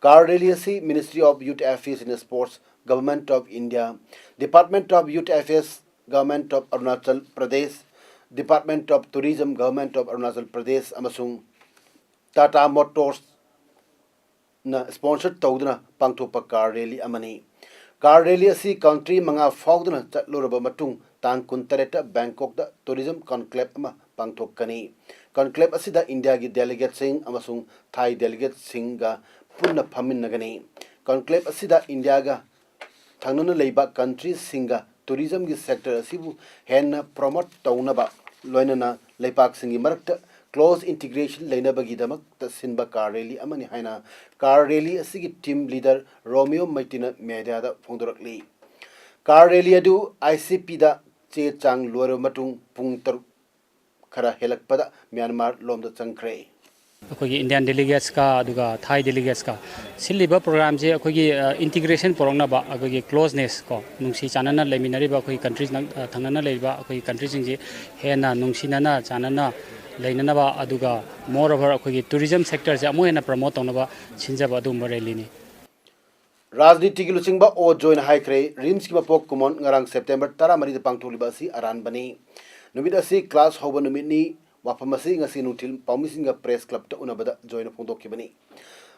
Car rally ꯑꯁꯤ Ministry of Youth Affairs and Sports, Government of India, Department of Youth Affairs, Government of Arunachal Pradesh, Department of Tourism, Government of Arunachal Pradesh ꯑꯃꯁꯨꯡ Tata Motors ꯅ sponsor ꯇꯧꯗꯨꯅ ꯄꯥꯡꯊꯣꯛꯄ car rally ꯑꯃꯅꯤ꯫ Car rally ꯑꯁꯤ country ꯃꯉꯥ ꯐꯥꯎꯗꯨꯅ ꯆꯠꯂꯨꯔꯕ ꯃꯇꯨꯡ, ꯇꯥꯡ ꯀꯨꯟꯇꯔꯦꯠꯇ ꯕꯦꯡꯀꯣꯛꯇ tourism conclave ꯑꯃ ꯄꯥꯡꯊꯣꯛꯀꯅꯤ꯫ Conclave ꯑꯁꯤꯗ ꯏꯟꯗꯤꯌꯥꯒꯤ delegateꯁꯤꯡ ꯑꯃꯁꯨꯡ ꯊꯥꯏ delegateꯁꯤꯡꯒ ꯄꯨꯟꯅ ꯐꯝꯃꯤꯟꯅꯒꯅꯤ꯫ Conclave ꯑꯁꯤꯗ ꯏꯟꯗꯤꯌꯥꯒ ꯊꯪꯅꯅ ꯂꯩꯕ countryꯁꯤꯡꯒ tourismꯒꯤ sector ꯑꯁꯤꯕꯨ ꯍꯦꯟꯅ promote ꯇꯧꯅꯕ, ꯂꯣꯏꯅꯅ ꯂꯩꯄꯥꯛꯁꯤꯡꯒꯤ ꯃꯔꯛꯇ close integration ꯂꯩꯅꯕꯒꯤꯗꯃꯛꯇ ꯁꯤꯟꯕ car rally ꯑꯃꯅꯤ ꯍꯥꯏꯅ car rally ꯑꯁꯤꯒꯤ team leader ꯔꯣꯃꯤꯌꯣ ꯃꯩꯇꯤꯅ mediaꯗ ꯐꯣꯡꯗꯣꯔꯛꯂꯤ꯫ Car rally ꯑꯗꯨ ICPꯗ ꯆꯦ ꯆꯥꯡ ꯂꯣꯏꯔꯕ ꯃꯇꯨꯡ ꯄꯨꯡ ꯇꯔꯨꯛ ꯈꯔ ꯍꯦꯜꯂꯛꯄꯗ ꯃ꯭ꯌꯥꯟꯃꯥꯔ ꯂꯣꯝꯗ ꯆꯪꯈ꯭ꯔꯦ꯫ ꯑꯩꯈꯣꯏꯒꯤ Indian delegatesꯀ ꯑꯗꯨꯒ Thai delegatesꯀ ꯁꯤꯜꯂꯤꯕ programꯁꯦ ꯑꯩꯈꯣꯏꯒꯤ, ꯑ, integration ꯄꯨꯔꯛꯅꯕ, ꯑꯩꯈꯣꯏꯒꯤ closeness ꯀꯣ, ꯅꯨꯡꯁꯤ ꯆꯥꯟꯅꯅ ꯂꯩꯃꯤꯟꯅꯔꯤꯕ ꯑꯩꯈꯣꯏꯒꯤ countries ꯅꯪ-, ꯑ, ꯊꯪꯅꯅ ꯂꯩꯔꯤꯕ ꯑꯩꯈꯣꯏꯒꯤ countryꯁꯤꯡꯁꯤ ꯍꯦꯟꯅ ꯅꯨꯡꯁꯤꯅꯅ ꯆꯥꯟꯅꯅ ꯂꯩꯅꯅꯕ, ꯑꯗꯨꯒ moreover ꯑꯩꯈꯣꯏꯒꯤ tourism sectorꯁꯦ ꯑꯃꯨꯛ ꯍꯦꯟꯅ promote ꯇꯧꯅꯕ ꯁꯤꯟꯖꯕ ꯑꯗꯨꯒꯨꯝꯕ rallyꯅꯤ꯫ ꯔꯥꯖꯅꯤꯇꯤꯒꯤ ꯂꯨꯆꯤꯡꯕ ꯑꯣ ꯖꯣꯏꯅ ꯍꯥꯏꯈ꯭ꯔꯦ, ꯔꯤꯝꯁꯀꯤ ꯃꯄꯣꯛ ꯀꯨꯝꯑꯣꯟ ꯉꯔꯥꯡ ꯁꯦꯞꯇꯦꯝꯕꯔ ꯇꯔꯥꯃꯔꯤꯗ ꯄꯥꯡꯊꯣꯛꯂꯤꯕ ꯑꯁꯤ ꯑꯔꯥꯟꯕꯅꯤ꯫ ꯅꯨꯃꯤꯠ ꯑꯁꯤ ꯀ꯭ꯂꯥꯁ ꯍꯧꯕ ꯅꯨꯃꯤꯠꯅꯤ꯫ ꯋꯥꯐꯝ ꯑꯁꯤ ꯉꯁꯤ ꯅꯨꯡꯊꯤꯜ ꯄꯥꯎꯃꯤꯁꯤꯡꯒ ꯄ꯭ꯔꯦꯁ ꯀ꯭ꯂꯕꯇ ꯎꯅꯕꯗ ꯖꯣꯏꯅ ꯐꯣꯡꯗꯣꯛꯈꯤꯕꯅꯤ꯫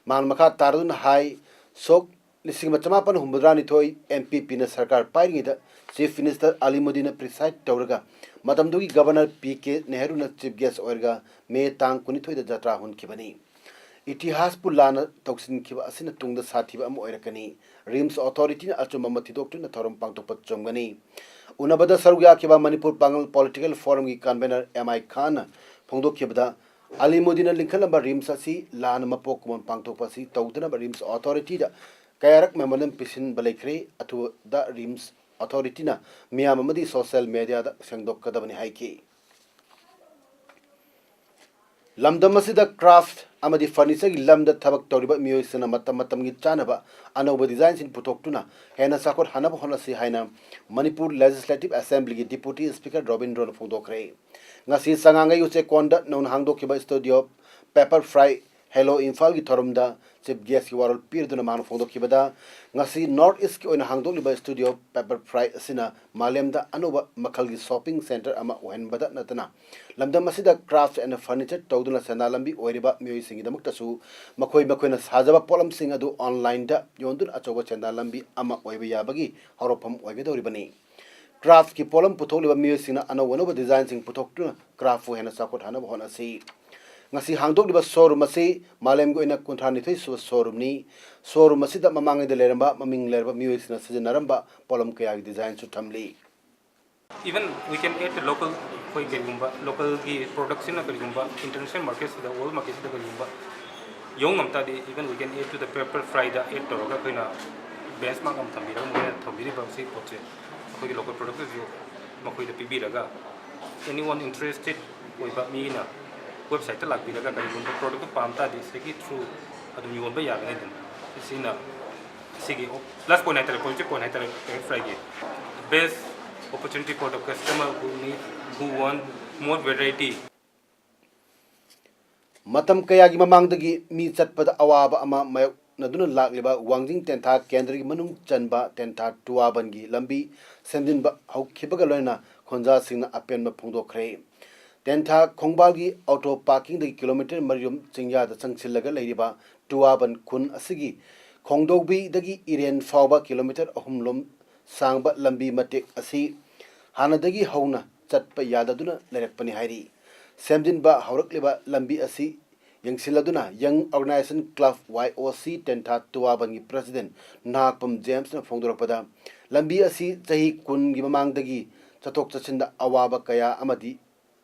ꯃꯍꯥꯛꯅ ꯃꯈꯥ ꯇꯥꯔꯗꯨꯅ ꯍꯥꯏ, ꯁꯣꯛ ꯂꯤꯁꯤꯡ ꯑꯃ ꯆꯃꯥꯄꯟ ꯍꯨꯝꯐꯨꯇꯔꯥꯅꯤꯊꯣꯏ ꯑꯦꯟ ꯄꯤ ꯄꯤꯅ ꯁꯔꯀꯥꯔ ꯄꯥꯏꯔꯤꯉꯩꯗ ꯆꯤꯐ ꯃꯤꯅꯤꯁꯇꯔ ꯑꯂꯤꯃꯨꯗꯤꯟꯅ ꯄ꯭ꯔꯤꯁꯥꯏꯗ ꯇꯧꯔꯒ ꯃꯇꯝꯗꯨꯒꯤ ꯒꯚꯔꯅꯔ ꯄꯤ ꯀꯦ ꯅꯦꯍꯔꯨꯅ ꯆꯤꯐ ꯒꯦꯁ ꯑꯣꯏꯔꯒ ꯃꯦ ꯇꯥꯡ ꯀꯨꯟꯅꯤꯊꯣꯏꯗ ꯖꯇ꯭ꯔꯥ ꯍꯨꯟꯈꯤꯕꯅꯤ꯫ ꯏꯇꯤꯍꯥꯁꯄꯨ ꯂꯥꯟꯅ ꯇꯧꯁꯤꯟꯈꯤꯕ ꯑꯁꯤꯅ ꯇꯨꯡꯗ ꯁꯥꯊꯤꯕ ꯑꯃ ꯑꯣꯏꯔꯛꯀꯅꯤ꯫ ꯔꯤꯝꯁ ꯑꯣꯊꯣꯔꯤꯇꯤꯅ ꯑꯆꯨꯝꯕ ꯑꯃ ꯊꯤꯗꯣꯛꯇꯨꯅ ꯊꯧꯔꯝ ꯄꯥꯡꯊꯣꯛꯄ ꯆꯨꯝꯒꯅꯤ꯫ ꯎꯅꯕꯗ ꯁꯔꯨꯛ ꯌꯥꯈꯤꯕ ꯃꯅꯤꯄꯨꯔ ꯄꯥꯡꯒꯜ ꯄꯣꯂꯤꯇꯤꯀꯦꯜ ꯐꯣꯔꯝꯒꯤ ꯀꯟꯚꯦꯅꯔ ꯑꯦꯝ ꯑꯥꯏ ꯈꯥꯟꯅ ꯐꯣꯡꯗꯣꯛꯈꯤꯕꯗ, ꯑꯂꯤꯃꯨꯗꯤꯟꯅ ꯂꯤꯡꯈꯠꯂꯝꯕ ꯔꯤꯝꯁ ꯑꯁꯤ ꯂꯥꯟꯅ ꯃꯄꯣꯛ ꯀꯨꯝꯑꯣꯟ ꯄꯥꯡꯊꯣꯛꯄ ꯑꯁꯤ ꯇꯧꯗꯅꯕ ꯔꯤꯝꯁ ꯑꯣꯊꯣꯔꯤꯇꯤꯗ ꯀꯌꯥꯔꯛ ꯃꯦꯃꯣꯔꯦꯟꯗꯝ ꯄꯤꯁꯤꯟꯕ ꯂꯩꯈ꯭ꯔꯦ꯫ ꯑꯊꯨꯕꯗ ꯔꯤꯝꯁ ꯑꯣꯊꯣꯔꯤꯇꯤꯅ ꯃꯤꯌꯥꯝ ꯑꯃꯗꯤ ꯁꯣꯁꯤꯌꯦꯜ ꯃꯦꯗꯤꯌꯥꯗ ꯁꯦꯡꯗꯣꯛꯀꯗꯕꯅꯤ ꯍꯥꯏꯈꯤ꯫ ꯂꯝꯗꯝ ꯑꯁꯤꯗ ꯀ꯭ꯔꯥꯐ ꯑꯃꯗꯤ ꯐꯔꯅꯤꯆꯔꯒꯤ ꯂꯝꯗ ꯊꯕꯛ ꯇꯧꯔꯤꯕ ꯃꯤꯑꯣꯏꯁꯤꯡꯅ ꯃꯇꯝ ꯃꯇꯝꯒꯤ ꯆꯥꯅꯕ ꯑꯅꯧꯕ ꯗꯤꯖꯥꯏꯟꯁꯤꯡ ꯄꯨꯊꯣꯛꯇꯨꯅ ꯍꯦꯟꯅ ꯆꯥꯎꯈꯠꯍꯟꯅꯕ ꯍꯣꯠꯅꯁꯤ ꯍꯥꯏꯅ ꯃꯅꯤꯄꯨꯔ ꯂꯦꯖꯤꯁꯂꯦꯇꯤꯚ ꯑꯦꯁꯦꯝꯕ꯭ꯂꯤꯒꯤ ꯗꯤꯄꯨꯇꯤ ꯁ꯭ꯄꯤꯀꯔ ꯔꯣꯕꯤꯟꯗ꯭ꯔꯣꯅ ꯐꯣꯡꯗꯣꯛꯈ꯭ꯔꯦ꯫ ꯉꯁꯤ ꯆꯉꯥꯡꯒꯩ ꯎꯆꯦꯛꯀꯣꯟꯗ ꯅꯧꯅ ꯍꯥꯡꯗꯣꯛꯈꯤꯕ ꯁ꯭ꯇꯨꯗꯤꯑꯣ ꯄꯦꯄꯔ ꯐ꯭ꯔꯥꯏ ꯍꯦꯂꯣ ꯏꯝꯐꯥꯜꯒꯤ ꯊꯧꯔꯝꯗ ꯆꯤꯐ ꯒꯦꯁꯀꯤ ꯋꯥꯔꯣꯜ ꯄꯤꯔꯗꯨꯅ ꯃꯥꯅ ꯐꯣꯡꯗꯣꯛꯈꯤꯕꯗ, ꯉꯁꯤ ꯅꯣꯔꯠ ꯏꯁꯀꯤ ꯑꯣꯏꯅ ꯍꯥꯡꯗꯣꯛꯂꯤꯕ ꯁ꯭ꯇꯨꯗꯤꯑꯣ ꯄꯦꯄꯔ ꯐ꯭ꯔꯥꯏ ꯑꯁꯤꯅ ꯃꯥꯂꯦꯝꯗ ꯑꯅꯧꯕ ꯃꯈꯜꯒꯤ ꯁꯣꯞꯄꯤꯡ ꯁꯦꯟꯇꯔ ꯑꯃ ꯑꯣꯏꯍꯟꯕꯗ ꯅꯠꯇꯅ, ꯂꯝꯗꯝ ꯑꯁꯤꯗ ꯀ꯭ꯔꯥꯐ ꯑꯦꯟ ꯐꯔꯅꯤꯆꯔ ꯇꯧꯗꯨꯅ ꯁꯦꯟꯗꯥꯟ ꯂꯝꯕꯤ ꯑꯣꯏꯔꯤꯕ ꯃꯤꯑꯣꯏꯁꯤꯡꯒꯤꯗꯃꯛꯇꯁꯨ ꯃꯈꯣꯏ ꯃꯈꯣꯏꯅ ꯁꯥꯖꯕ ꯄꯣꯠꯂꯝꯁꯤꯡ ꯑꯗꯨ ꯑꯣꯟꯂꯥꯏꯟꯗ ꯌꯣꯟꯗꯨꯅ ꯑꯆꯧꯕ ꯁꯦꯟꯗꯥꯟ ꯂꯝꯕꯤ ꯑꯃ ꯑꯣꯏꯕ ꯌꯥꯕꯒꯤ ꯍꯧꯔꯛꯐꯝ ꯑꯣꯏꯒꯗꯧꯔꯤꯕꯅꯤ꯫ ꯀ꯭ꯔꯥꯐꯀꯤ ꯄꯣꯠꯂꯝ ꯄꯨꯊꯣꯛꯂꯤꯕ ꯃꯤꯑꯣꯏꯁꯤꯡꯅ ꯑꯅꯧ ꯑꯅꯧꯕ ꯗꯤꯖꯥꯏꯟꯁꯤꯡ ꯄꯨꯊꯣꯛꯇꯨꯅ ꯀ꯭ꯔꯥꯐꯄꯨ ꯍꯦꯟꯅ ꯆꯥꯎꯈꯠꯍꯟꯅꯕ ꯍꯣꯠꯅꯁꯤ꯫ ꯉꯁꯤ ꯍꯥꯡꯗꯣꯛꯂꯤꯕ ꯁꯣꯔꯨꯝ ꯑꯁꯤ ꯃꯥꯂꯦꯝꯒꯤ ꯑꯣꯏꯅ ꯀꯨꯟꯊ꯭ꯔꯥꯅꯤꯊꯣꯏ ꯁꯨꯕ ꯁꯣꯔꯨꯝꯅꯤ꯫ ꯁꯣꯔꯨꯝ ꯑꯁꯤꯗ ꯃꯃꯥꯡꯉꯩꯗ ꯂꯩꯔꯝꯕ ꯃꯃꯤꯡ ꯂꯩꯔꯕ ꯃꯤꯑꯣꯏꯁꯤꯡꯅ ꯁꯤꯖꯤꯟꯅꯔꯝꯕ ꯄꯣꯠꯂꯝ ꯀꯌꯥꯒꯤ ꯗꯤꯖꯥꯏꯟꯁꯨ ꯊꯝꯂꯤ꯫ Even we can add the local, ꯑꯩꯈꯣꯏ ꯀꯔꯤꯒꯨꯝꯕ ꯂꯣꯀꯦꯜꯒꯤ ꯄ꯭ꯔꯣꯗꯛꯁꯤꯅ ꯀꯔꯤꯒꯨꯝꯕ ꯏꯟꯇꯔꯅꯦꯁꯅꯦꯜ ꯃꯥꯔꯀꯦꯠꯁꯤꯗ, ꯋꯥꯔꯜ ꯃꯥꯔꯀꯦꯠꯁꯤꯗ ꯀꯔꯤꯒꯨꯝꯕ ꯌꯧ ꯉꯝ ꯇꯥꯔꯗꯤ, even we can add to the paper fry ꯗ ꯑꯦꯗ ꯇꯧꯔꯒ ꯑꯩꯈꯣꯏꯅ ꯕꯦꯟꯆ ꯃꯥꯔꯛ ꯑꯃ ꯊꯝꯕꯤꯔꯒ, ꯃꯈꯣꯏꯅ ꯊꯝꯕꯤꯔꯤꯕ ꯁꯤ ꯄꯣꯠꯁꯦ ꯑꯩꯈꯣꯏꯒꯤ ꯂꯣꯀꯦꯜ ꯄ꯭ꯔꯗꯛꯇꯁꯨ ꯃꯈꯣꯏꯗ ꯄꯤꯕꯤꯔꯒ, ꯑꯦꯅꯤ ꯋꯥꯟ ꯏꯟꯇꯔꯦꯁꯇꯦꯠ ꯑꯣꯏꯕ ꯃꯤꯅ ꯋꯦꯕꯁꯥꯏꯠꯇ ꯂꯥꯛꯄꯤꯔꯒ ꯀꯔꯤꯒꯨꯝꯕ ꯄ꯭ꯔꯣꯗꯛꯇꯨ ꯄꯥꯝ ꯇꯥꯔꯗꯤ ꯁꯤꯗꯒꯤ ꯊ꯭ꯔꯨ ꯑꯗꯨꯝ ꯌꯣꯟꯕ ꯌꯥꯒꯅꯤ꯫ ꯑꯗꯨꯝ ꯁꯤꯅ ꯁꯤꯒꯤ ꯄ꯭ꯂꯁ ꯄꯣꯏꯟ ꯍꯥꯏꯇꯥꯔꯦ, ꯄꯣꯖꯤꯇꯤꯚ ꯄꯣꯏꯟ ꯍꯥꯏꯇꯥꯔꯦ paper ꯐ꯭ꯔꯥꯏꯒꯤ꯫ Best opportunity for the customer who need, who want more variety. ꯃꯇꯝ ꯀꯌꯥꯒꯤ ꯃꯃꯥꯡꯗꯒꯤ ꯃꯤ ꯆꯠꯄꯗ ꯑꯋꯥꯕ ꯑꯃ ꯃꯥꯌꯣꯛ-, ꯅꯗꯨꯅ ꯂꯥꯛꯂꯤꯕ ꯋꯥꯡꯖꯤꯡ ꯇꯦꯟꯊꯥ ꯀꯦꯟꯗ꯭ꯔꯒꯤ ꯃꯅꯨꯡ ꯆꯟꯕ ꯇꯦꯟꯊꯥ ꯇꯨꯋꯥꯕꯟꯒꯤ ꯂꯝꯕꯤ ꯁꯦꯝꯖꯤꯟꯕ ꯍꯧꯈꯤꯕꯒ ꯂꯣꯏꯅꯅ ꯈꯣꯟꯖꯥꯁꯤꯡꯅ ꯑꯄꯦꯟꯕ ꯐꯣꯡꯗꯣꯛꯈ꯭ꯔꯦ꯫ ꯇꯦꯟꯊꯥ ꯈꯣꯡꯕꯥꯜꯒꯤ ꯑꯣꯇꯣ ꯄꯥꯔꯀꯤꯡꯗꯒꯤ ꯀꯤꯂꯣꯃꯤꯇꯔ ꯃꯔꯤꯔꯣꯝ ꯆꯤꯡꯌꯥꯗ ꯆꯪꯁꯤꯜꯂꯒ ꯂꯩꯔꯤꯕ ꯇꯨꯋꯥꯕꯟ ꯈꯨꯟ ꯑꯁꯤꯒꯤ ꯈꯣꯡꯗꯣꯛꯄꯤꯗꯒꯤ ꯏꯔꯦꯟ ꯐꯥꯎꯕ ꯀꯤꯂꯣꯃꯤꯇꯔ ꯑꯍꯨꯝꯂꯣꯝ ꯁꯥꯡꯕ ꯂꯝꯕꯤ ꯃꯇꯦꯛ ꯑꯁꯤ ꯍꯥꯟꯅꯗꯒꯤ ꯍꯧꯅ ꯆꯠꯄ ꯌꯥꯗꯗꯨꯅ ꯂꯩꯔꯛꯄꯅꯤ ꯍꯥꯏꯔꯤ꯫ ꯁꯦꯝꯖꯤꯟꯕ ꯍꯧꯔꯛꯂꯤꯕ ꯂꯝꯕꯤ ꯑꯁꯤ ꯌꯦꯡꯁꯤꯜꯂꯗꯨꯅ Young Organization Club, Y O C, ꯇꯦꯟꯊꯥ ꯇꯨꯋꯥꯕꯟꯒꯤ president ꯅꯍꯥꯛꯄꯝ ꯖꯦꯝꯁꯅ ꯐꯣꯡꯗꯣꯔꯛꯄꯗ, ꯂꯝꯕꯤ ꯑꯁꯤ ꯆꯍꯤ ꯀꯨꯟꯒꯤ ꯃꯃꯥꯡꯗꯒꯤ ꯆꯠꯊꯣꯛ ꯆꯠꯁꯤꯟꯗ ꯑꯋꯥꯕ ꯀꯌꯥ ꯑꯃꯗꯤ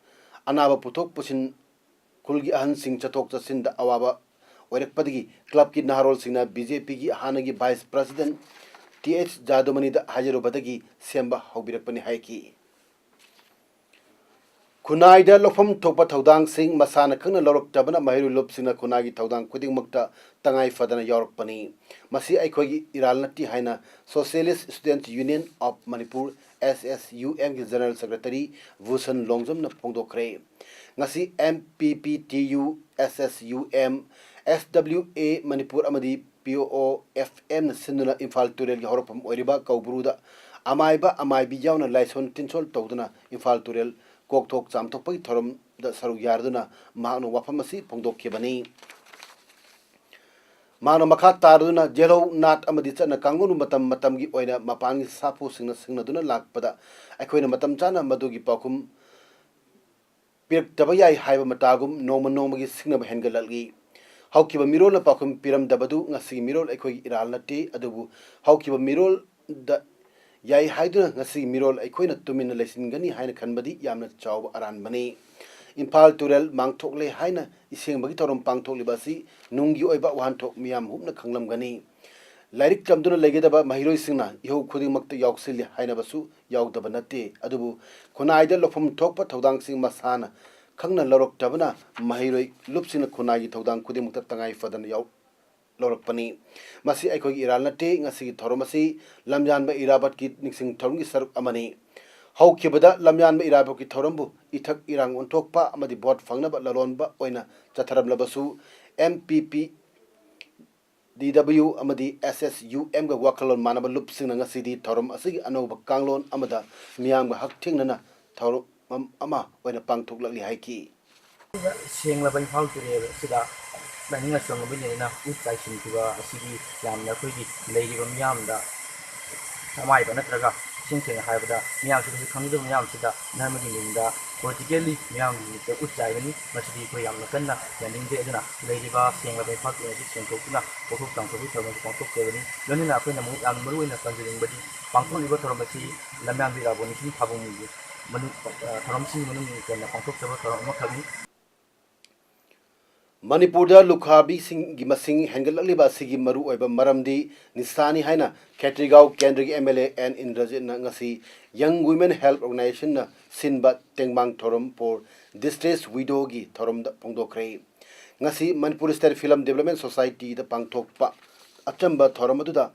ꯑꯅꯥꯕ ꯄꯨꯊꯣꯛ ꯄꯨꯁꯤꯟ, ꯈꯨꯜꯒꯤ ꯑꯍꯟꯁꯤꯡ ꯆꯠꯊꯣꯛ ꯆꯠꯁꯤꯟꯗ ꯑꯋꯥꯕ ꯑꯣꯏꯔꯛꯄꯗꯒꯤ clubꯀꯤ ꯅꯍꯥꯔꯣꯜꯁꯤꯡꯅ B J Pꯒꯤ ꯍꯥꯟꯅꯒꯤ vice president T H ꯖꯥꯗꯨꯃꯅꯤꯗ ꯍꯥꯏꯖꯔꯨꯕꯗꯒꯤ ꯁꯦꯝꯕ ꯍꯧꯕꯤꯔꯛꯄꯅꯤ ꯍꯥꯏꯈꯤ꯫ ꯈꯨꯟꯅꯥꯏꯗ ꯂꯧꯐꯝ ꯊꯣꯛꯄ ꯊꯧꯗꯥꯡꯁꯤꯡ ꯃꯁꯥꯅ ꯈꯪꯅ ꯂꯧꯔꯛꯇꯕꯅ ꯃꯍꯩꯔꯣꯏ ꯂꯨꯞꯁꯤꯡꯅ ꯈꯨꯟꯅꯥꯏꯒꯤ ꯊꯧꯗꯥꯡ ꯈꯨꯗꯤꯡꯃꯛꯇ ꯇꯉꯥꯏ ꯐꯗꯅ ꯌꯥꯎꯔꯛꯄꯅꯤ꯫ ꯃꯁꯤ ꯑꯩꯈꯣꯏꯒꯤ ꯏꯔꯥꯜ ꯅꯠꯇꯦ ꯍꯥꯏꯅ Socialist Students Union of Manipur, S S U Mꯒꯤ General Secretary Bhushan ꯂꯣꯡꯖꯝꯅ ꯐꯣꯡꯗꯣꯛꯈ꯭ꯔꯦ꯫ ꯉꯁꯤ M P P T U, S S U M, S W A Manipur ꯑꯃꯗꯤ P O F Mꯅ ꯁꯤꯟꯗꯨꯅ ꯏꯝꯐꯥꯜ ꯇꯨꯔꯦꯜꯒꯤ ꯍꯧꯔꯛꯐꯝ ꯑꯣꯏꯔꯤꯕ ꯀꯧꯕ꯭ꯔꯨꯗ ꯑꯃꯥꯏꯕ ꯑꯃꯥꯏꯕꯤ ꯌꯥꯎꯅ ꯂꯥꯏꯁꯣꯟ ꯇꯤꯟꯁꯣꯜ ꯇꯧꯗꯨꯅ ꯏꯝꯐꯥꯜ ꯇꯨꯔꯦꯜ ꯀꯣꯛꯊꯣꯛ ꯆꯥꯝꯊꯣꯛꯄꯒꯤ ꯊꯧꯔꯝꯗ ꯁꯔꯨꯛ ꯌꯥꯔꯗꯨꯅ ꯃꯍꯥꯛꯅ ꯋꯥꯐꯝ ꯑꯁꯤ ꯐꯣꯡꯗꯣꯛꯈꯤꯕꯅꯤ꯫ ꯃꯍꯥꯛꯅ ꯃꯈꯥ ꯇꯥꯔꯗꯨꯅ ꯖꯦꯜꯍꯧ ꯅꯥꯠ ꯑꯃꯗꯤ ꯆꯠꯅ ꯀꯥꯡꯂꯣꯟꯕꯨ ꯃꯇꯝ ꯃꯇꯝꯒꯤ ꯑꯣꯏꯅ ꯃꯄꯥꯟꯒꯤ ꯁꯥꯐꯨꯁꯤꯡꯅ ꯁꯤꯡꯅꯗꯨꯅ ꯂꯥꯛꯄꯗ ꯑꯩꯈꯣꯏꯅ ꯃꯇꯝ ꯆꯥꯅ ꯃꯗꯨꯒꯤ ꯄꯥꯎꯈꯨꯝ ꯄꯤꯔꯛꯇꯕ ꯌꯥꯏ ꯍꯥꯏꯕ ꯃꯇꯥꯒꯨꯝ ꯅꯣꯡꯃ ꯅꯣꯡꯃꯒꯤ ꯁꯤꯡꯅꯕ ꯍꯦꯟꯒꯠꯂꯛꯂꯤ꯫ ꯍꯧꯈꯤꯕ ꯃꯤꯔꯣꯜꯅ ꯄꯥꯎꯈꯨꯝ ꯄꯤꯔꯝꯗꯕꯗꯨ ꯉꯁꯤꯒꯤ ꯃꯤꯔꯣꯜ ꯑꯩꯈꯣꯏꯒꯤ ꯏꯔꯥꯜ ꯅꯠꯇꯦ, ꯑꯗꯨꯕꯨ ꯍꯧꯈꯤꯕ ꯃꯤꯔꯣꯜꯗ ꯌꯥꯏ ꯍꯥꯏꯗꯨꯅ ꯉꯁꯤꯒꯤ ꯃꯤꯔꯣꯜ ꯑꯩꯈꯣꯏꯅ ꯇꯨꯃꯤꯟꯅ ꯂꯩꯁꯤꯟꯒꯅꯤ ꯍꯥꯏꯅ ꯈꯟꯕꯗꯤ ꯌꯥꯝꯅ ꯆꯥꯎꯕ ꯑꯔꯥꯟꯕꯅꯤ꯫ ꯏꯝꯐꯥꯜ ꯇꯨꯔꯦꯜ ꯃꯥꯡꯊꯣꯛꯂꯦ ꯍꯥꯏꯅ ꯏꯁꯦꯡꯕꯒꯤ ꯊꯧꯔꯝ ꯄꯥꯡꯊꯣꯛꯂꯤꯕ ꯑꯁꯤ ꯅꯨꯡꯒꯤ ꯑꯣꯏꯕ ꯋꯥꯍꯟꯊꯣꯛ ꯃꯤꯌꯥꯝ ꯍꯨꯞꯅ ꯈꯪꯂꯝꯒꯅꯤ꯫ ꯂꯥꯏꯔꯤꯛ ꯇꯝꯗꯨꯅ ꯂꯩꯒꯗꯕ ꯃꯍꯩꯔꯣꯏꯁꯤꯡꯅ ꯏꯍꯧ ꯈꯨꯗꯤꯡꯃꯛꯇ ꯌꯥꯎꯁꯤꯜꯂꯤ ꯍꯥꯏꯅꯕꯁꯨ ꯌꯥꯎꯗꯕ ꯅꯠꯇꯦ, ꯑꯗꯨꯕꯨ ꯈꯨꯟꯅꯥꯏꯗ ꯂꯧꯐꯝ ꯊꯣꯛꯄ ꯊꯧꯗꯥꯡꯁꯤꯡ ꯃꯁꯥꯅ ꯈꯪꯅ ꯂꯧꯔꯛꯇꯕꯅ ꯃꯍꯩꯔꯣꯏ ꯂꯨꯞꯁꯤꯡꯅ ꯈꯨꯟꯅꯥꯏꯒꯤ ꯊꯧꯗꯥꯡ ꯈꯨꯗꯤꯡꯃꯛꯇ ꯇꯉꯥꯏ ꯐꯗꯅ ꯌꯥꯎ-, ꯂꯧꯔꯛꯄꯅꯤ꯫ ꯃꯁꯤ ꯑꯩꯈꯣꯏꯒꯤ ꯏꯔꯥꯜ ꯅꯠꯇꯦ꯫ ꯉꯁꯤꯒꯤ ꯊꯧꯔꯝ ꯑꯁꯤ ꯂꯝꯌꯥꯟꯕ ꯏꯔꯥꯕꯠꯀꯤ ꯅꯤꯡꯁꯤꯡ ꯊꯧꯔꯝꯒꯤ ꯁꯔꯨꯛ ꯑꯃꯅꯤ꯫ ꯍꯧꯈꯤꯕꯗ ꯂꯝꯌꯥꯟꯕ ꯏꯔꯥꯕꯠꯀꯤ ꯊꯧꯔꯝꯕꯨ ꯏꯊꯛ ꯏꯔꯥꯡ ꯑꯣꯟꯊꯣꯛꯄ ꯑꯃꯗꯤ ꯚꯣꯠ ꯐꯪꯅꯕ ꯂꯂꯣꯟꯕ ꯑꯣꯏꯅ ꯆꯠꯊꯔꯝꯂꯕꯁꯨ, M P P D W ꯑꯃꯗꯤ ꯑꯦꯁ ꯑꯦꯁ ꯌꯨ ꯑꯦꯝꯒ ꯋꯥꯈꯜꯂꯣꯟ ꯃꯥꯟꯅꯕ ꯂꯨꯞꯁꯤꯡꯅ ꯉꯁꯤꯗꯤ ꯊꯧꯔꯝ ꯑꯁꯤꯒꯤ ꯑꯅꯧꯕ ꯀꯥꯡꯂꯣꯟ ꯑꯃꯗ ꯃꯤꯌꯥꯝꯒ ꯍꯛꯊꯦꯡꯅꯅ ꯊꯧꯔꯝ ꯑꯃ ꯑꯣꯏꯅ ꯄꯥꯡꯊꯣꯛꯂꯛꯂꯤ ꯍꯥꯏꯈꯤ꯫ ꯁꯦꯡꯂꯕ ꯏꯝꯐꯥꯜ ꯇꯨꯔꯦꯜ ꯑꯁꯤꯗ ꯂꯥꯏꯅꯤꯡ ꯂꯥꯏꯁꯣꯟ ꯑꯃ ꯂꯩꯅꯅ ꯎꯠ ꯆꯥꯏꯁꯤꯟꯈꯤꯕ ꯑꯁꯤꯒꯤ ꯌꯥꯝꯅ ꯑꯩꯈꯣꯏꯒꯤ ꯂꯩꯔꯤꯕ ꯃꯤꯌꯥꯝꯗ ꯑꯃꯥꯏꯕ ꯅꯠꯇ꯭ꯔꯒ ꯏꯁꯦꯡ ꯁꯦꯡꯅ ꯍꯥꯏꯔꯕꯗ ꯃꯤꯌꯥꯝꯁꯤꯗꯁꯨ ꯈꯪꯖꯗꯕ ꯃꯤꯌꯥꯝꯁꯤꯗ ꯙꯔꯃꯒꯤ ꯃꯤꯡꯗ politically ꯃꯤꯌꯥꯝꯒꯤ ꯃꯤꯠꯇ ꯎꯠ ꯆꯥꯏꯕꯅꯤ꯫ ꯃꯁꯤꯗꯤ ꯑꯩꯈꯣꯏ ꯌꯥꯝꯅ ꯀꯟꯅ ꯌꯥꯅꯤꯡꯗꯦ꯫ ꯑꯗꯨꯅ ꯂꯩꯔꯤꯕ ꯁꯦꯡꯂꯕ ꯏꯝꯐꯥꯜ ꯇꯨꯔꯦꯜ ꯑꯁꯤ ꯁꯦꯡꯗꯣꯛꯇꯨꯅ ꯀꯣꯛꯊꯣꯛ ꯆꯥꯝꯊꯣꯛꯄꯒꯤ ꯊꯧꯔꯝ ꯑꯁꯤ ꯄꯥꯡꯊꯣꯛꯆꯕꯅꯤ꯫ ꯂꯣꯏꯅꯅ ꯑꯩꯈꯣꯏꯅ ꯑꯃꯨꯛ ꯌꯥꯝꯅ ꯃꯔꯨ ꯑꯣꯏꯅ ꯄꯟꯖꯅꯤꯡꯕꯗꯤ ꯄꯥꯡꯊꯣꯛꯂꯤꯕ ꯊꯧꯔꯝ ꯑꯁꯤ ꯂꯝꯌꯥꯟꯕ ꯏꯔꯥꯕꯣꯠ ꯅꯤꯡꯊꯤꯡ ꯊꯥꯕꯨꯡꯒꯤ ꯃꯅꯨꯡ-, ꯑ, ꯊꯧꯔꯝꯁꯤꯡꯒꯤ ꯃꯅꯨꯡ ꯆꯟꯅ ꯄꯥꯡꯊꯣꯛꯆꯕ ꯊꯧꯔꯝ ꯑꯃꯈꯛꯅꯤ꯫ ꯃꯅꯤꯄꯨꯔꯗ ꯂꯨꯈ꯭ꯔꯥꯕꯤꯁꯤꯡꯒꯤ ꯃꯁꯤꯡ ꯍꯦꯟꯒꯠꯂꯛꯂꯤꯕ ꯑꯁꯤꯒꯤ ꯃꯔꯨꯑꯣꯏꯕ ꯃꯔꯝꯗꯤ ꯅꯤꯁꯥꯅꯤ ꯍꯥꯏꯅ ꯈꯦꯇ꯭ꯔꯤꯒꯥꯎ ꯀꯦꯟꯗ꯭ꯔꯒꯤ ꯑꯦꯝ ꯑꯦꯜ ꯑꯦ ꯑꯦꯟ ꯏꯟꯗ꯭ꯔꯖꯤꯠꯅ ꯉꯁꯤ Young Women Help Organizationꯅ ꯁꯤꯟꯕ ꯇꯦꯡꯕꯥꯡ ꯊꯧꯔꯝ for distressed widowꯒꯤ ꯊꯧꯔꯝꯗ ꯐꯣꯡꯗꯣꯛꯈ꯭ꯔꯦ꯫ ꯉꯁꯤ ꯃꯅꯤꯄꯨꯔ State Film Development Societyꯗ ꯄꯥꯡꯊꯣꯛꯄ ꯑꯆꯝꯕ ꯊꯧꯔꯝ ꯑꯗꯨꯗ